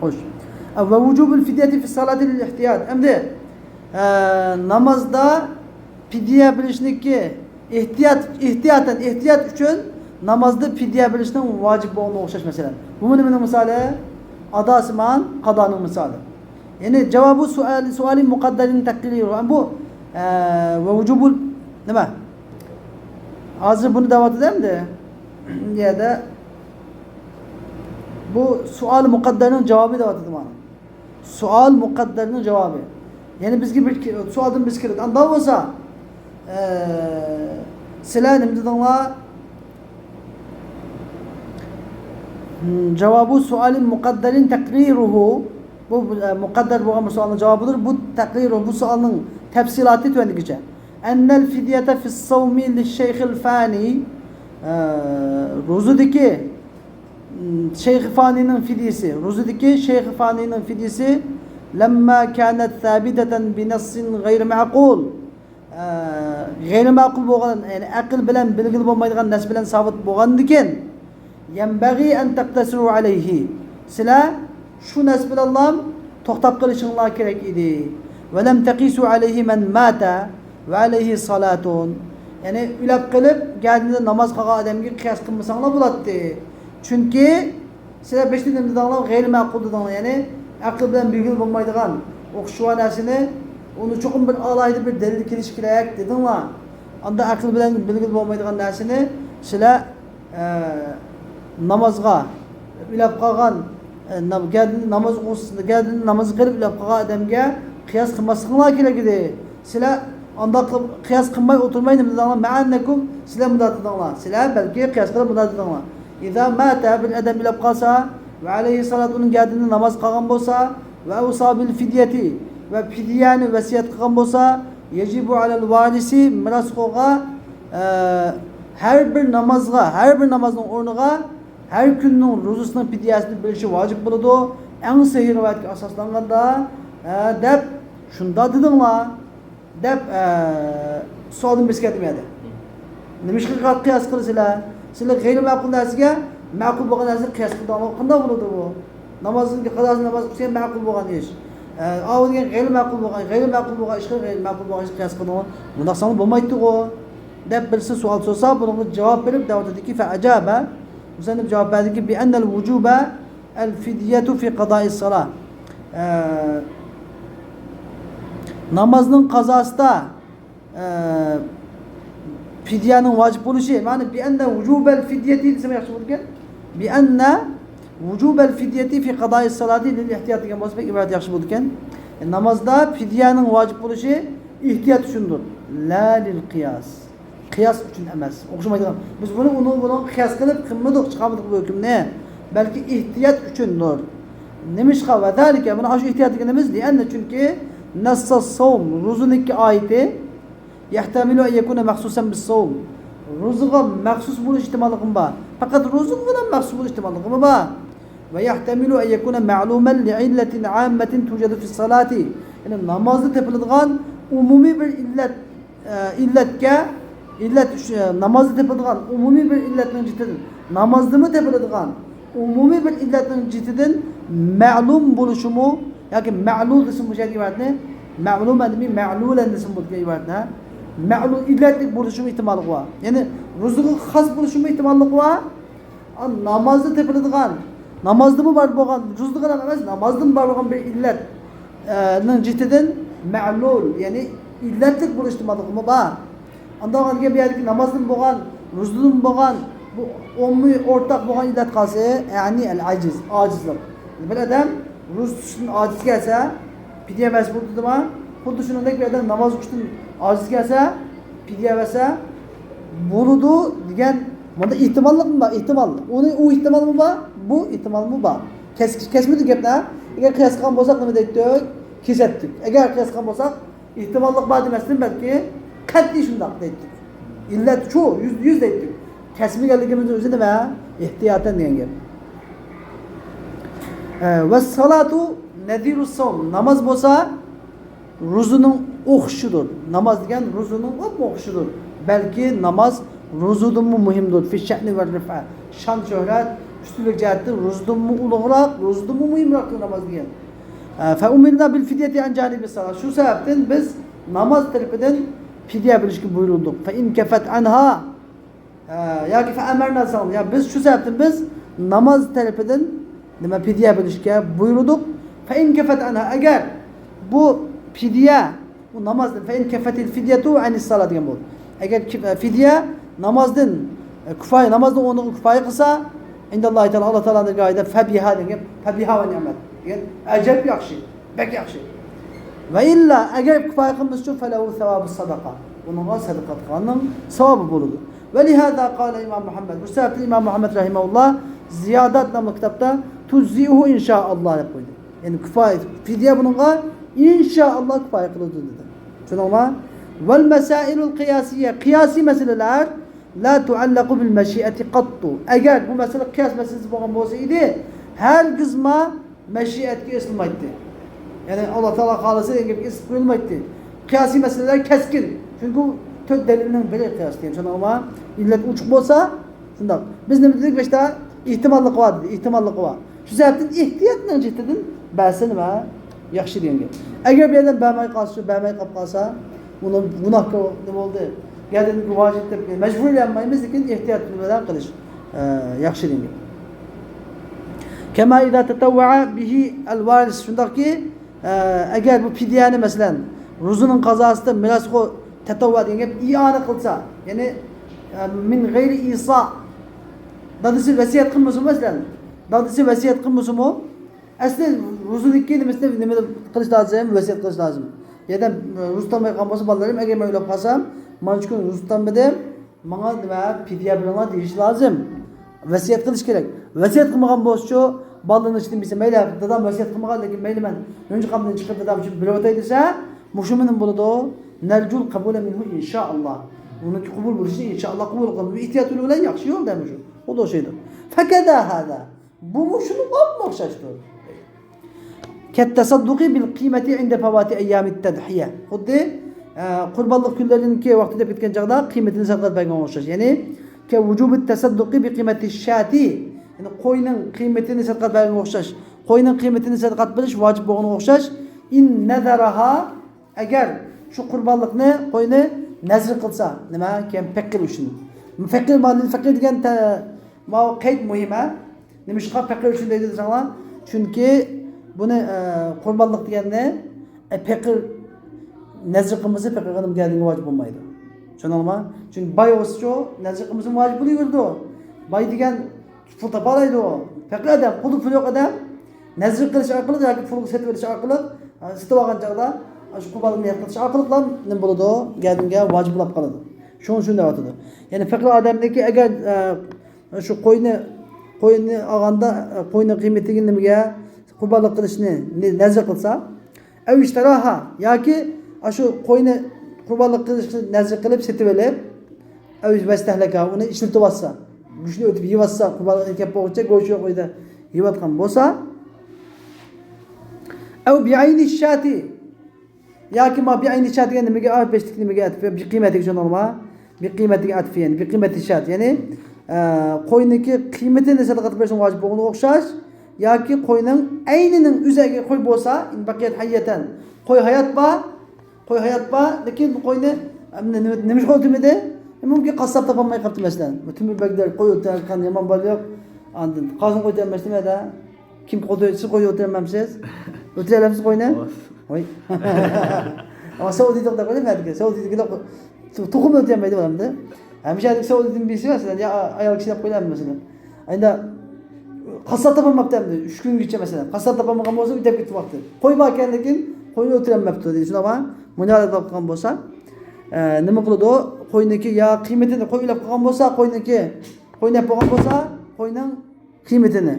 خوش. ئە، ۋە ۋۇجۇبۇل فىديەتى فىس سالاتى لىل ئىھتىيات. ئەمدى، ئە، نامازدا پىدىيە بېرىشنىكى ئېھتىيات، ئېھتىياتەن، ئېھتىيات ئۈچۈن نامازدا پىدىيە بېرىشنىڭ ۋاجىپ بولغىنىغا ئوخشاش مەسىلەن. بۇمۇ نېمىنىڭ مىسالى؟ ئاداسىمان قازانىڭ مىسالى. يەنى جاۋابۇ سوئال، سوئالى مۇقەددەرىن تەقدىرى. بۇ، ئە، ۋە ۋۇجۇبۇل نېمە؟ ھازىر بۇنى دەۋاتىدۇ ئەمدى. بۇ يەردە بۇ سوئال مۇقەددەرنىڭ جاۋابى دەۋاتىدۇ مانا. سوئال مۇقەددەرنىڭ جاۋابى. يەنى بىزگە بىر كى-، سوئالدىن بىرسى كېلىدۇ. ئانداق بولسا، ئە، سىلەر نېمە دېدىڭلار؟ م، جاۋابۇ سوئالىن مۇقەددەرىن تەقرىرۇھۇ. بۇ، ئە، مۇقەددەر بولغان بىر سوئالنىڭ جاۋابىدۇر. بۇ تەقرىرۇ، بۇ سوئالنىڭ تەپسىلاتى تۆۋەندىكىچە. ئەننەل فىديەتە فىس سەۋمى لىششەيخىل فانى. ئە، روزىدىكى شەيخى فانىنىڭ فىدىيىسى، روزىدىكى شەيخى فانىنىڭ فىدىيىسى، لەمما كانەت سابىتەتەن بىنەسسىن غەيرى مەئقۇل. ئە، غەيرىي مەقۇل بولغان، يەنى ئەقىل بىلەن بىلگىلى بولمايدىغان نەرسە بىلەن سابىت بولغاندىكىن، يەنبەغى ئەن تەقتەسىرۇ ئەلەيھى. سىلەر شۇ نەرسە بىلەنلا توختاپ قېلىشىڭلار كېرەك ئىدى. ۋەلەم تەقىسۇ ئەلەيھى مەن ماتە ۋە ئەلەيھى سالاتۇن. يەنى ئۆلۈپ قېلىپ، گەدىنىدە ناماز قىلغان ئادەمگە قىياس قىلمىساڭلار بولاتتى. چۈنكى سىلەر بېشىدا نېمە دېدىڭلار؟ غەيرىي مەقۇل دېدىڭلار. يەنى ئەقىل بىلەن بىلگىلى بولمايدىغان، ئوخشىشىۋا نەرسىنى، ئۇنى چوقۇم بىر ئالاھىدە بىر دەلىل كېلىشى كېرەك دېدىڭلار. ئاندا ئەقىل بىلەن بىلگىلى بولمايدىغان نەرسىنى سىلەر، ئە، نامازغا ئۆلۈپ قالغان، ئە، نام-، گەدىن ناماز ئوقۇسىز، گەدىن ناماز قىلىپ ئۆلۈپ قالغان ئادەمگە قىياس قىلماسلىقىڭلار كېرەك ئىدى. سىلەر ئانداق قىلىپ، قىياس قىلماي ئولتۇرماي نېمە دېدىڭلار؟ مەئەننەكۇم، سىلەر مۇنداق دېدىڭلار. سىلەر بەلكى قىياس قىلىپ مۇنداق دېدىڭلار. ئىزا ماتە، بىر ئادەم ئۆلۈپ قالسا، ۋە ئەلەيھى سالات، ئۇنىڭ گەدىنىدە ناماز قالغان بولسا، ۋە ئەۋسا بىل فىديەتى، ۋە فىديەنى ۋەسىيەت قىلغان بولسا، يەجىبۇ ئەلەل ۋارىسى، مىراسخورغا، ئە، ھەر بىر نامازغا، ھەر بىر نامازنىڭ ئورنىغا ھەر كۈننىڭ روزىسىنىڭ فىديەسىنى بېرىشى ۋاجىپ بولىدۇ. ئەڭ سەھىھ رىۋايەتكە ئاساسلانغاندا، ئە، دەپ شۇنداق دېدىڭلار. دەپ، ئە، سوئالدىن بېسىپ كەتتىم يەنە. نېمىشقا قىياس قىلىسىلەر؟ سىلەر غەيرىي مەقۇل نەرسىگە مەقۇل بولغان نەرسىنى قىياس قىلدىڭلار. قانداق بولىدۇ بۇ؟ نامازنىڭ قازاسى ناماز قىلسا مەقۇل بولغان ئىش. ئە، ئاۋۇ دېگەن غەيرىي مەقۇل بولغان، غەيرىي مەقۇل بولغان ئىشقا غەيرىي مەقۇل بولغان ئىشنى قىياس قىلدىڭلار. مۇنداق ساڭا بولمايتتىغۇ. دەپ بىرسى سوئال سورىسا، بۇنىڭغا جاۋاب بېرىپ، دەۋاتىدىكى، فەئەجابە. مۇسەننىپ جاۋاب بەردىكى، بىئەننەل ۋۇجۇبە ئەل فىديەتۇ فى قازائىس سالا. ئە، نامازنىڭ قازاسىدا، ئە، فىديەنىڭ ۋاجىپ بولۇشى، مەنى بىئەننە ۋۇجۇبەل فىديەتى دېسەم ياخشى بولىدىكەن. بىئەننە ۋۇجۇبەل فىديەتى فى قازائىس سالاتی لىل ئېھتىيات دېگەن بولسا بەك ئىبارەت ياخشى بولىدىكەن. ئە، نامازدا فىديەنىڭ ۋاجىپ بولۇشى ئېھتىيات ئۈچۈندۇر. لا لىل قىياس. قىياس ئۈچۈن ئەمەس. ئوخشىمايدىغان. بىز بۇنى ئۇنىڭ بۇنىڭغا قىياس قىلىپ قىلمىدۇق، چىقارمىدۇق بۇ ھۆكۈمنى. بەلكى ئېھتىيات ئۈچۈندۇر. نېمىشقا؟ ۋەزالىكە، مانا شۇ ئېھتىيات دېگىنىمىز، لىئەننە، چۈنكى، نەسسە سوم، روزىنىڭكى ئايىتى، يەھتەمىلۇ ئەن يەكۇنە مەخسۇسەن بىس سوم. روزىغا مەخسۇس بولۇش ئېھتىماللىقىمۇ بار. پەقەت روزىغىلا مەخسۇس بولۇش ئېھتىماللىقىمۇ بار. ۋە يەھتەمىلۇ ئەن يەكۇنە مەلۇمەن لىئىللەتىن ئاممەتىن تۇجەدۇ فىس سالاتی. يەنى نامازدا تېپىلىدىغان ئومۇمىي بىر ئىللەت ئە، ئىللەتكە، ئىللەت ئۈچ-، ئە، نامازدا تېپىلىدىغان ئومۇمىي بىر ئىللەتنىڭ جېتىدىن، نامازدىمۇ تېپىلىدىغان ئومۇمىي بىر ئىللەتنىڭ جېتىدىن مەلۇم بولۇشىمۇ ياكى مەلۇل دېسىمۇ بولىدىكەن ئىبارەتنى، مەلۇم ئەدەمى مەلۇلەن دېسىمۇ بولىدىكەن ئىبارەتنى، ھە؟ مەلۇل ئىللەتلىك بولۇشىمۇ ئېھتىماللىقى بار. يەنى روزىغا خاس بولۇشىمۇ ئېھتىماللىقى بار. ئا، نامازدا تېپىلىدىغان، نامازدىمۇ بار بولغان، روزىدىغىلا ئەمەس، نامازدىمۇ بار بولغان بىر ئىللەت، ئە، نىڭ جېتىدىن مەلۇل، يەنى ئىللەتلىك بولۇش ئېھتىماللىقىمۇ بار. ئاندىن ئاندىن بۇ يەردىكى نامازدىن بولغان، روزىدىن بولغان، بۇ ئومۇمىي ئورتاق بولغان ئىللەت قالسا، يەنى ئەل ئاجىز، ئاجىزلىق. بىر ئادەم روزا تۇتۇشتىن ئاجىز كەلسە، پىدىيە بەرسە بولىدۇ دېدىما؟ خۇددى شۇنىڭدەك بىر ئادەم ناماز ئوقۇشتىن ئاجىز كەلسە، پىدىيە بەرسە بولىدۇ دېگەن، مۇندا ئېھتىماللىقمۇ بار؟ ئېھتىمال. ئۇنى، ئۇ ئېھتىمالمۇ بار، بۇ ئېھتىمالمۇ بار. كەس-، كەسمىدى گەپنى، ھە؟ ئەگەر قىياس قىلغان بولساق نېمە دەيتتۇق؟ كېسەتتۇق. ئەگەر قىياس قىلغان بولساق، ئېھتىماللىق بار دېمەستىن، بەلكى قەتئىي شۇنداق دەيتتۇق. ئىللەت شۇ، يۈزدە يۈز دەيتتۇق. كەسمىگەنلىكىمىزنىڭ ئۆزى نېمە؟ ئېھتىياتەن دېگەن گەپ. ئە، ۋەسسالاتۇ نەزىرۇس سوم. ناماز بولسا روزىنىڭ ئوخشىشىدۇر. ناماز دېگەن روزىنىڭ ئوپمۇ ئوخشىشىدۇر. بەلكى ناماز روزىدىنمۇ مۇھىمدۇر. فىششەئنى ۋە رىفئە. شان-شۆھرەت، ئۈستۈنلۈك جەھەتتىن روزىدىنمۇ ئۇلۇغراق، روزىدىنمۇ مۇھىمراقتۇر ناماز دېگەن. ئە، فەئۇمىرنا بىل فىديەتى ئەن جانىبىس سالا. شۇ سەۋەبتىن بىز ناماز تەرىپىدىن پىدىيە بېرىشكە بۇيرۇلدۇق. فەئىن كەفەت ئەنھا. ئە، ياكى فەئەمەرنا دېسەڭ، يا بىز شۇ سەۋەبتىن بىز ناماز تەرىپىدىن نېمە، پىدىيە بېرىشكە بۇيرۇدۇق. فەئىن كەفەت ئەنھا، ئەگەر بۇ پىدىيە، بۇ نامازدىن، فەئىن كەفەتىل فىديەتۇ ئەنىس سالا دېگەن بولدى. ئەگەر كىف-، ئە، پىدىيە نامازدىن، ئە، كۇپايە، نامازنىڭ ئورنىغا كۇپايە قىلسا، ئىنداللاھى تائالا، ئاللا تائالانىڭ دەرگاھىدا فەبىھا دېگەن، فەبىھا ۋە نىئمەت دېگەن، ئەجەب ياخشى. بەك ياخشى. ۋە ئىللا، ئەگەر كۇپايە قىلمىسىچۇ، فەلەھۇ سەۋابۇ سەدەقە. ئۇنىڭغا سەدىقە قىلغاننىڭ ساۋابى بولىدۇ. ۋە لىھازا قالە ئىمام مۇھەممەد. بۇ سەۋەبتىن ئىمام مۇھەممەد رەھىمەھۇللا زىيادات ناملىق كىتابتا تۇجزىئۇھۇ ئىنشائاللا دەپ قويدى. يەنى كۇپايە، فىدىيە بۇنىڭغا ئىنشائاللا كۇپايە قىلىدۇ دېدى. چۈشەندىڭلار؟ ۋەل مەسائىلۇل قىياسىيە. قىياسىي مەسىلىلەر لا تعلق بالمشيئة قط. ئەگەر بۇ مەسىلە قىياس مەسىلىسى بولغان بولسا ئىدى، ھەرگىزمۇ مەشىئەتكە ئېسىلمايتتى. يەنى ئاللا تائالا خالىسا دېگەن گەپكە ئېسىلىپ قويۇلمايتتى. قىياسىي مەسىلىلەر كەسكىن. چۈنكى تۆت دەلىلنىڭ بىرى قىياس دېگەن. شۇنىڭغا ئىللەت ئوچۇق بولسا، شۇنداق. بىز نېمە دېدۇق؟ باشتا ئېھتىماللىقى بار دېدى. ئېھتىماللىقى بار. شۇ سەۋەبتىن ئېھتىياتنىڭ جىددىدىن بەرسە نېمە؟ ياخشى دېگەن گەپ. ئەگەر بۇ يەردىن بەرمەي قالسا، شۇ بەرمەي قاپ قالسا، ئۇنى گۇناھكار نېمە بولدى؟ گەردىنىدىكى ۋاجىپ دەپ مەجبۇرلىيالمايمىز، لېكىن ئېھتىيات بىلەن قىلىش، ئە، ياخشى دېگەن گەپ. كما إذا تطوع به الوارث. شۇنداقكى، ئە، ئەگەر بۇ پىدىيەنى، مەسىلەن، روزىنىڭ قازاسىدا مىراسخور تەتەۋۋۇ دېگەن گەپ، ئىئانە قىلسا، يەنى، ئە، من غير إيصاء، دادىسى ۋەسىيەت قىلمىسىمۇ، مەسىلەن، دادىسى ۋەسىيەت قىلمىسىمۇ، ئەسلى روزىنىڭكى نېمىسىنى نېمە قىلىش لازىم؟ ۋەسىيەت قىلىش لازىم. يا روزا تۇتالماي قالغان بولسا، بالىلىرىم، ئەگەر مەن ئۆلۈپ قالسام، مانا شۇ كۈن روزا تۇتالمىدىم، ماڭا نېمە، پىدىيە بېرىڭلار دېيىش لازىم. ۋەسىيەت قىلىش كېرەك. ۋەسىيەت قىلمىغان بولسىچۇ، بالىلىرىنىڭ ئىچىدىن بىرسى، مەيلى، دادام ۋەسىيەت قىلمىغان، لېكىن مەيلى، مەن مۇشۇ قاپتىن چىقىپ دادام ئۈچۈن بېرىۋېتەي دېسە، مۇشۇ مېنىڭ بولىدۇ. نرجو القبول منه إن شاء الله. ئۇنىڭكى قوبۇل بولۇشىنى ئىنشائاللا قوبۇل قىلىمىز. ئېھتىيات يولى بىلەن ياخشى يول دەمۇ شۇ. خۇددى ئوخشايدۇ. فكذا هذا. بۇمۇ شۇنىڭغا ئوخشاشتۇر. كالتصدق بالقيمة عند فوات أيام التضحية. خۇددى، ئە، قۇربانلىق كۈنلىرىنىڭكى ۋاقتى دەپ كەتكەن چاغدا قىيمىتىنى سەدىقە بەرگەنگە ئوخشاش. يەنى، كوجوب التصدق بقيمة الشاة. يەنى قوينىڭ قىيمىتىنى سەدىقە بەرگەنگە ئوخشاش. قوينىڭ قىيمىتىنى سەدىقە بېرىش ۋاجىپ بولغىنىغا ئوخشاش. إن نذرها، ئەگەر شۇ قۇربانلىقنى، قوينى نەزر قىلسا، نېمە؟ كېيىن پەقىر ئۈچۈن. پەقىر، مانا، پەقىر دېگەن تە-، ماۋۇ قەيت مۇھىم، ھە؟ نېمىشقا پەقىر ئۈچۈن دەيدۇ دېسەڭلار، چۈنكى بۇنى، ئە، قۇربانلىق دېگەننى، ئە، پەقىر نەزر قىلمىسا، پەقىرگە نېمە، گەردىنىگە ۋاجىپ بولمايدۇ. چۈشەندىڭلارمۇ؟ چۈنكى باي بولسىچۇ، نەزر قىلمىسا ۋاجىپ بولۇۋېرىدۇ. باي دېگەن پۇل تاپالايدۇ. پەقىر ئادەم، قولىدا پۇل يوق ئادەم نەزر قىلىش ئارقىلىق ياكى پۇل سېتىۋېلىش ئارقىلىق، ئە، سېتىۋالغان چاغدا، ئە، شۇ قۇربانلىقنى يەپ قىلىش ئارقىلىقلا نېمە بولىدۇ؟ گەردىنىگە ۋاجىپ بولۇپ قالىدۇ. شۇنى شۇنى دەۋاتىدۇ. يەنى پەقىر ئادەمنىڭكى ئەگەر، ئە، شۇ قوينى، قوينى ئالغاندا، ئە، قوينىڭ قىممىتىگە نېمىگە قۇربانلىق قىلىشنى نە-، نەزر قىلسا، ئەۋ ئىشتەراھا، ياكى ئاشۇ قوينى قۇربانلىق قىلىشنى نەزر قىلىپ سېتىۋېلىپ، ئەۋ ۋەستەھلەكە، ئۇنى ئىشلىتىۋاتسا، گۆشنى ئۆتۈپ يېۋاتسا، قۇربانلىق كەپ بولغۇچە گۆشى يوق ئۆيدە يەۋاتقان بولسا، ئەۋ بىئەينى شاتى، ياكى ما بىئەينى شات دېگەن نېمىگە، ئا، بەشلىك نېمىگە ئەتىپ، بىقىمەتىگە شۇنداقمۇ؟ بىقىمەتىگە ئەتىپ، يەنى بىقىمەتى شات، يەنى، ئە، قوينىڭكى قىممىتىنى سەدىقە قىلىپ بېرىشنىڭ ۋاجىپ بولغىنىغا ئوخشاش، ياكى قوينىڭ ئەينىنىڭ ئۆزى ئەگەر قوي بولسا، ئىن بەقىيەت ھەييەتەن، قوي ھايات بار، قوي ھايات بار، لېكىن بۇ قوينى، ئەمدى نېمە، نېمىشقا ئۆلتۈرمىدى؟ مۇمكىن قاسساپ تاپالماي قاپتۇ، مەسىلەن. تۆمۈر بەگلەر قوي ئۆلتۈرگەن يامان بالا يوق. ئاندىن قازان قوي ئۆلتۈرمەسلىمە-دە. كىم قوي، سىز قوي ئۆلتۈرەلمەمسىز؟ ئۆلتۈرەلەمسىز قوينى؟ ۋاي. ئەمما سەئۇدىدىكىلەر قويالمايدىكەن. سەئۇدىدىكىلەر قو-، تو-، توخۇم ئۆلتۈرەلمەيدۇ بالامدى. ھەمىشە سەئۇدىدىن بىرسى مەسىلەن، يا ئايال كىشى دەپ قويالمايدۇ مەسىلەن. ئەمدى قاسساپ تاپالماپتۇ ئەمدى. ئۈچ كۈنگىچە مەسىلەن. قاسساپ تاپالمىغان بولسا ئۆتۈپ كېتىپ ۋاقتى. قوي باركەن، لېكىن قوينى ئۆلتۈرەلمەپتۇ دېدى. شۇنداقمۇ؟ مۇنازىرە قىلغان بولسا، ئە، نېمە قىلىدۇ؟ قوينىڭكى يا قىممىتىنى، قوي ئۆلۈپ قالغان بولسا، قوينىڭكى، قوينى يەپ بولغان بولسا، قوينىڭ قىممىتىنى.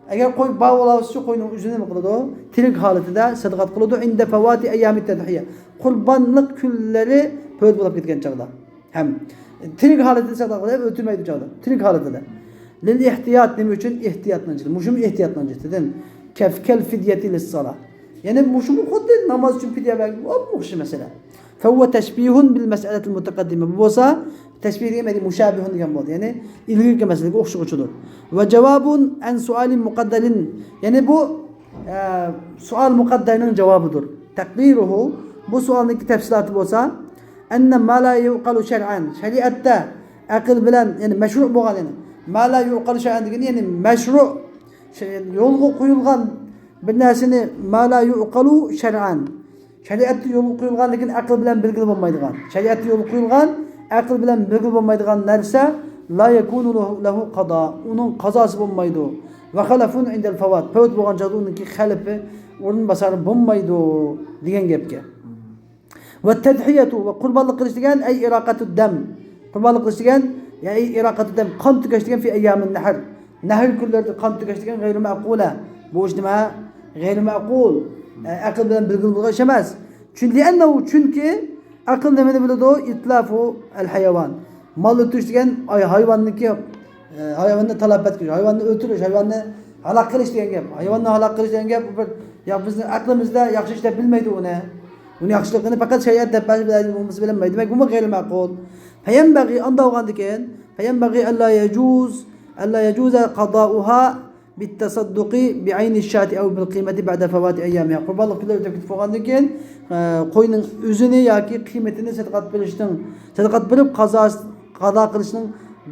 ئەگەر قوي بار بولسىچۇ، قوينىڭ ئۆزىنى نېمە قىلىدۇ؟ تىرىك ھالىتىدە سەدىقە قىلىدۇ. ئىندە فاۋاتى ئەييامىت تەدھىيە. قۇربانلىق كۈنلىرى پەۋت بولۇپ كەتكەن چاغدا. ھەم تىرىك ھالىتىدە سەدىقە قىلىدۇ، ئۆلتۈرمەيدۇ چاغدا. تىرىك ھالىتىدە. لىل ئېھتىيات، نېمە ئۈچۈن؟ ئېھتىياتنىڭ جىدى. مۇشۇمۇ ئېھتىياتنىڭ جىدىدىن. كەف-، كەل فىديەتى لىسسالا. يەنى مۇشۇمۇ خۇددى ناماز ئۈچۈن پىدىيە بەرگەن ئوخشاش مەسىلە. فەھۇۋە تەشبىھۇن بىل مەسئەلەتىل مۇتەقەددىمە. بۇ بولسا تەشبىھ دېگەن، يەنى مۇشابىھۇن دېگەن بولدى. يەنى ئىلگىرىكى مەسىلىگە ئوخشىغۇچىدۇر. ۋە جاۋابۇن ئەن سۇئالىن مۇقەددەرىن. يەنى بۇ، ئە، سوئال مۇقەددەرنىڭ جاۋابىدۇر. تەقدىرۇھۇ، بۇ سوئالنىڭكى تەپسىلاتى بولسا، ئەننە ما لا يۇقەلۇ شەرئەن، شەرىئەتتە ئەقىل بىلەن، يەنى مەشرۇ بولغان، يەنى ما لا يۇقەلۇ شەرئەن دېگىنى، يەنى مەشرۇ، شە-، يولغا قويۇلغان بىر نەرسىنى، ما لا يۇقەلۇ شەرئەن، شەرىئەتتە يولغا قويۇلغان، لېكىن ئەقىل بىلەن بىلگىلى بولمايدىغان، شەرىئەتتە يولغا قويۇلغان، ئەقىل بىلەن بىلگىلى بولمايدىغان نەرسە، لا يەكۇنۇ لەھۇ، لەھۇ قازا، ئۇنىڭ قازاسى بولمايدۇ. ۋە خەلەفۇن ئىندەل فاۋات، پەۋت بولغان چاغدا ئۇنىڭكى خەلىپى، ئورۇنباسارى بولمايدۇ دېگەن گەپكە. ۋە تەدھىيەتۇ، ۋە قۇربانلىق قىلىش دېگەن، ئەي ئىراقەتۇ دەم. قۇربانلىق قىلىش دېگەن، يەنى ئىراقەتۇ دەم، قان تۆكۈش دېگەن، فى ئەييامىن نەھر. نەھر كۈنلىرىدە قان تۆكۈش دېگەن غەيرۇ مەقۇلە. بۇ ئىش نېمە؟ غەيرۇ مەقۇل. ئە، ئەقىل بىلەن بىلگىلى بولىدىغان ئىش ئەمەس. چۈن-، لىئەننەھۇ، چۈنكى ئەقىل نېمىنى بىلىدۇ؟ ئىتلافۇ ئەل ھاياۋان. مال ئۆلتۈرۈش دېگەن ئاي-، ھايۋاننىڭكى، ئە، ھايۋاننى تالاپەت قىلىش، ھايۋاننى ئۆلتۈرۈش، ھايۋاننى ھالاك قىلىش دېگەن گەپ. ھايۋاننى ھالاك قىلىش دېگەن گەپ بىر، يا، بىزنىڭ ئەقلىمىزدە ياخشى ئىش دەپ بىلمەيدۇ ئۇنى. ئۇنى ياخشىلىقىنى پەقەت شەرىئەت دەپ بەرسە بىلەيدۇ، بولمىسا بىلەلمەيدۇ. دېمەك، بۇمۇ غەيرىي مەقۇل. فينبغي، ئانداق بولغاندىكىن، فينبغي ألا يجوز، ألا يجوز قضاؤها بالتصدق بعين الشاة أو بالقيمة بعد فوات أيامها. قۇربانلىق كۈنلىرى ئۆتۈپ كېتىپ بولغاندىن كېيىن، ئە، قوينىڭ ئۆزىنى ياكى قىممىتىنى سەدىقە بېرىشنىڭ، سەدىقە بېرىپ قازا، قازا قىلىشنىڭ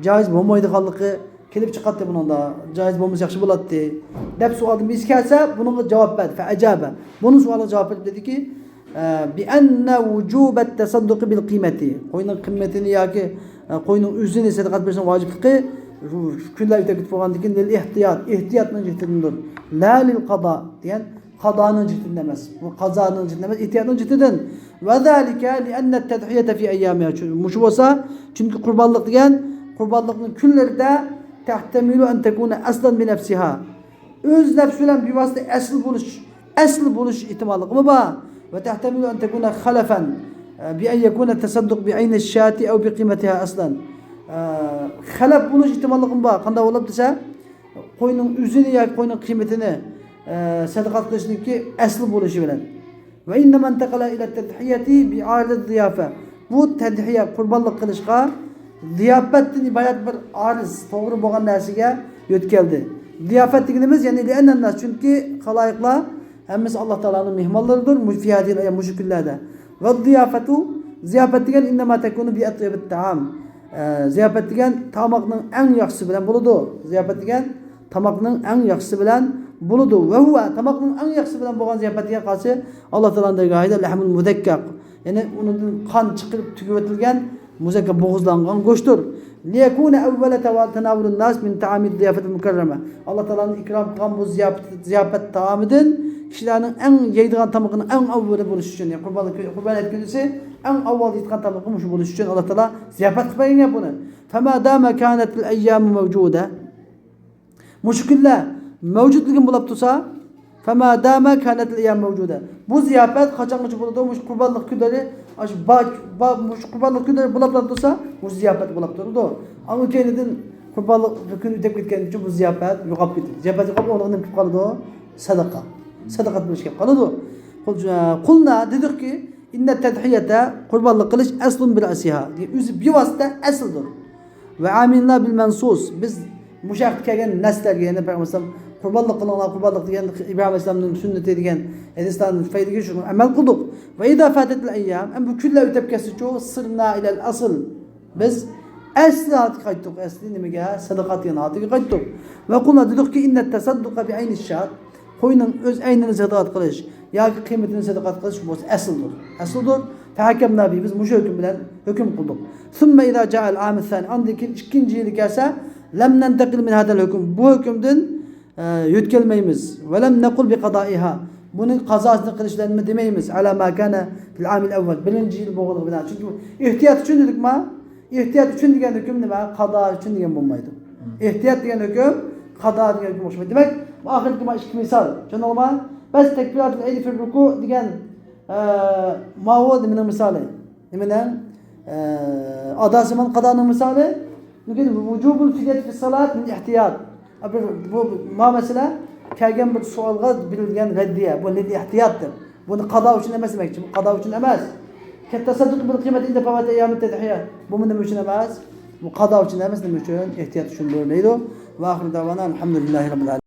جائىز بولمايدىغانلىقى كېلىپ چىقاتتى بۇنىڭدا. جائىز بولمىسا ياخشى بولاتتى، دەپ سوئالدىن بىرسى كەلسە، بۇنىڭغا جاۋاب بەردى. فأجاب. بۇنىڭ سوئالىغا جاۋاب بېرىپ دېدىكى، ئە، بأن وجوب التصدق بالقيمة. قوينىڭ قىممىتىنى ياكى، ئە، قوينىڭ ئۆزىنى سەدىقە بېرىشنىڭ ۋاجىپلىقى شۇ كۈنلەر ئۆتۈپ كېتىپ بولغاندىن كېيىن لىل ئېھتىيات، ئېھتىياتنىڭ جىھىتىدىندۇر. لا لىل قازا دېگەن قازانىڭ جىھىتىدىن ئەمەس. بۇ قازانىڭ جىھىتىدىن ئەمەس، ئېھتىياتنىڭ جىھىتىدىن. وذلك لأن التضحية في أيامها. چۈ-، مۇشۇ بولسا، چۈنكى قۇربانلىق دېگەن، قۇربانلىقنىڭ كۈنلىرىدە تحتمل أن تكون أصلا بنفسها. ئۆز نەپسى بىلەن بىۋاسىتە ئەسىل بولۇش، ئەسىل بولۇش ئېھتىماللىقىمۇ بار. وتحتمل أن تكون خلفا، بأن يكون التصدق بعين الشاة أو بقيمتها أصلا. ئە، خەلەپ بولۇش ئېھتىماللىقىمۇ بار. قانداق بولۇپ دېسە، قوينىڭ ئۆزىنى ياكى قوينىڭ قىممىتىنى، ئە، سەدىقە قىلىشنىڭكى ئەسلى بولۇشى بىلەن. وإنما انتقل إلى التضحية بعارض الضيافة. بۇ تەدھىيە، قۇربانلىق قىلىشقا زىياپەتتىن ئىبارەت بىر ئارىز، توغرا بولغان نەرسىگە يۆتكەلدى. زىياپەت دېگىنىمىز، يەنى لأن الناس، چۈنكى خالايىقلار ھەممىسى ئاللا تائالانىڭ مېھمانلىرىدۇر، مۇ-، في هذه الأيام، مۇشۇ كۈنلەردە. والضيافة، زىياپەت دېگەن إنما تكون بأطيب الطعام. ئە، زىياپەت دېگەن تاماقنىڭ ئەڭ ياخشىسى بىلەن بولىدۇ. زىياپەت دېگەن تاماقنىڭ ئەڭ ياخشىسى بىلەن بولىدۇ. وهو، تاماقنىڭ ئەڭ ياخشىسى بىلەن بولغان زىياپەت دېگەن قايسى؟ ئاللا تائالانىڭ دەرگاھىدا لحم مذكى، يەنى ئۇنىڭدىن قان چىقىرىپ تۈگۈۋېتىلگەن مۇزەككە بوغۇزلانغان گۆشتۇر. ليكون أول توا-، تناول الناس من طعام الضيافة المكرمة. ئاللا تائالانىڭ ئىكرام قىلغان بۇ زىياپەت، زىياپەت تائامىدىن كىشىلەرنىڭ ئەڭ يەيدىغان تامىقىنىڭ ئەڭ ئاۋۋىلى بولۇشى ئۈچۈن، يەنى قۇربانلىق كۈ-، قۇربان ھېيت كۈنىسى ئەڭ ئاۋۋال يەيدىغان تامىقى مۇشۇ بولۇشى ئۈچۈن ئاللا تائالا زىياپەت قىلىپ بەرگەن بۇنى. فما دام كانت الأيام موجودة. مۇشۇ كۈنلەر مەۋجۇتلۇقىم بولۇپ تۇرسا، فما دام كانت الأيام موجودة. بۇ زىياپەت قاچانغىچە بولىدۇ؟ مۇشۇ قۇربانلىق كۈنلىرى، ئاشۇ با-، با-، مۇشۇ قۇربانلىق كۈنلىرى بولۇپ تۇرسا، مۇشۇ زىياپەت بولۇپ تۇرىدۇ. ئاندىن كەينىدىن قۇربانلىق كۈن ئۆتۈپ كەتكەندىن كېيىن بۇ زىياپەت يوقاپ كېتىدۇ. زىياپەت يوقاپ، ئۇنىڭغا نېمە كېلىپ قالىدۇ؟ سەدىقە. سەدىقە بولۇش كېلىپ قالىدۇ. قۇل-، قۇلنا، دېدۇقكى، إن التضحية، قۇربانلىق قىلىش، أصل برأسها، ئۆزى بىۋاسىتە ئەسىلدۇر. وعملنا بالمنصوص، بىز مۇشۇ ھەقتە كەلگەن نەسلەرگە، يەنى پەيغەمبەر قۇربانلىق قىلىڭلار، قۇربانلىق دېگەن ئىبراھىم ئەلەيھىسسالامنىڭ سۈننىتى دېگەن ھەدىسلەرنىڭ تۈپەيلىگە شۇنى ئەمەل قىلدۇق. وإذا فاتت الأيام، ئەمما بۇ كۈنلەر ئۆتۈپ كەتسىچۇ، صرنا إلى الأصل، بىز ئەسلى ھالەتكە قايتتۇق. ئەسلى نېمىگە؟ سەدىقە دېگەن ھالىتىگە قايتتۇق. وقلنا، دېدۇقكى، إن التصدق بعين الشاة، قوينىڭ ئۆز ئەينىنى سەدىقە قىلىش ياكى قىممىتىنى سەدىقە قىلىش بولسا ئەسلىدۇر. ئەسلىدۇر. فحكمنا به، بىز مۇشۇ ھۆكۈم بىلەن ھۆكۈم قىلدۇق. ثم إذا جاء العام الثاني، ئاندىن كېيىن ئىككىنچى يىلى كەلسە، لم ننتقل من هذا الحكم، بۇ ھۆكۈمدىن، ئە، يۆتكەلمەيمىز. ولم نقل بقضائها، بۇنى قازاسىنى قىلىش بىلەنمۇ دېمەيمىز. على ما كان في العام الأول، بىرىنچى يىل بولغانلىقى بىلەن. چۈنكى ئېھتىيات ئۈچۈن دېدۇقما؟ ئېھتىيات ئۈچۈن دېگەن ھۆكۈم نېمە؟ قازا ئۈچۈن دېگەن بولمايدۇ. مم. ئېھتىيات دېگەن ھۆكۈم قازا دېگەن ھۆكۈم ئوخشىمايدۇ. دېمەك، بۇ ئاخىرقى مانا ئىككى مىسال. چۈشەندىڭلارمۇ؟ بەس تەكبىراتۇل ئەيدى فىر رۇكۇ دېگەن، ئە، ماۋۇ نېمىنىڭ مىسالى؟ نېمىنىڭ؟ ئە، ئادا سىمان قازانىڭ مىسالى. لېكىن ۋۇجۇبۇل فىديەتى فىس سالات لىل ئېھتىيات. بۇ، بۇ، ما مەسىلە كەلگەن بىر سوئالغا بېرىلگەن رەددىيە. بۇ لىل ئېھتىيات دەپ. بۇنى قازا ئۈچۈن ئەمەس دېمەكچى. بۇ قازا ئۈچۈن ئەمەس. كالتصدق بالقيمة عند فوات أيام التضحية. بۇمۇ نېمە ئۈچۈن ئەمەس؟ بۇ قازا ئۈچۈن ئەمەس، نېمە ئۈچۈن؟ ئېھتىيات ئۈچۈن بۇيرۇلىدۇ. وآخر دعوانا الحمد لله رب العالمين.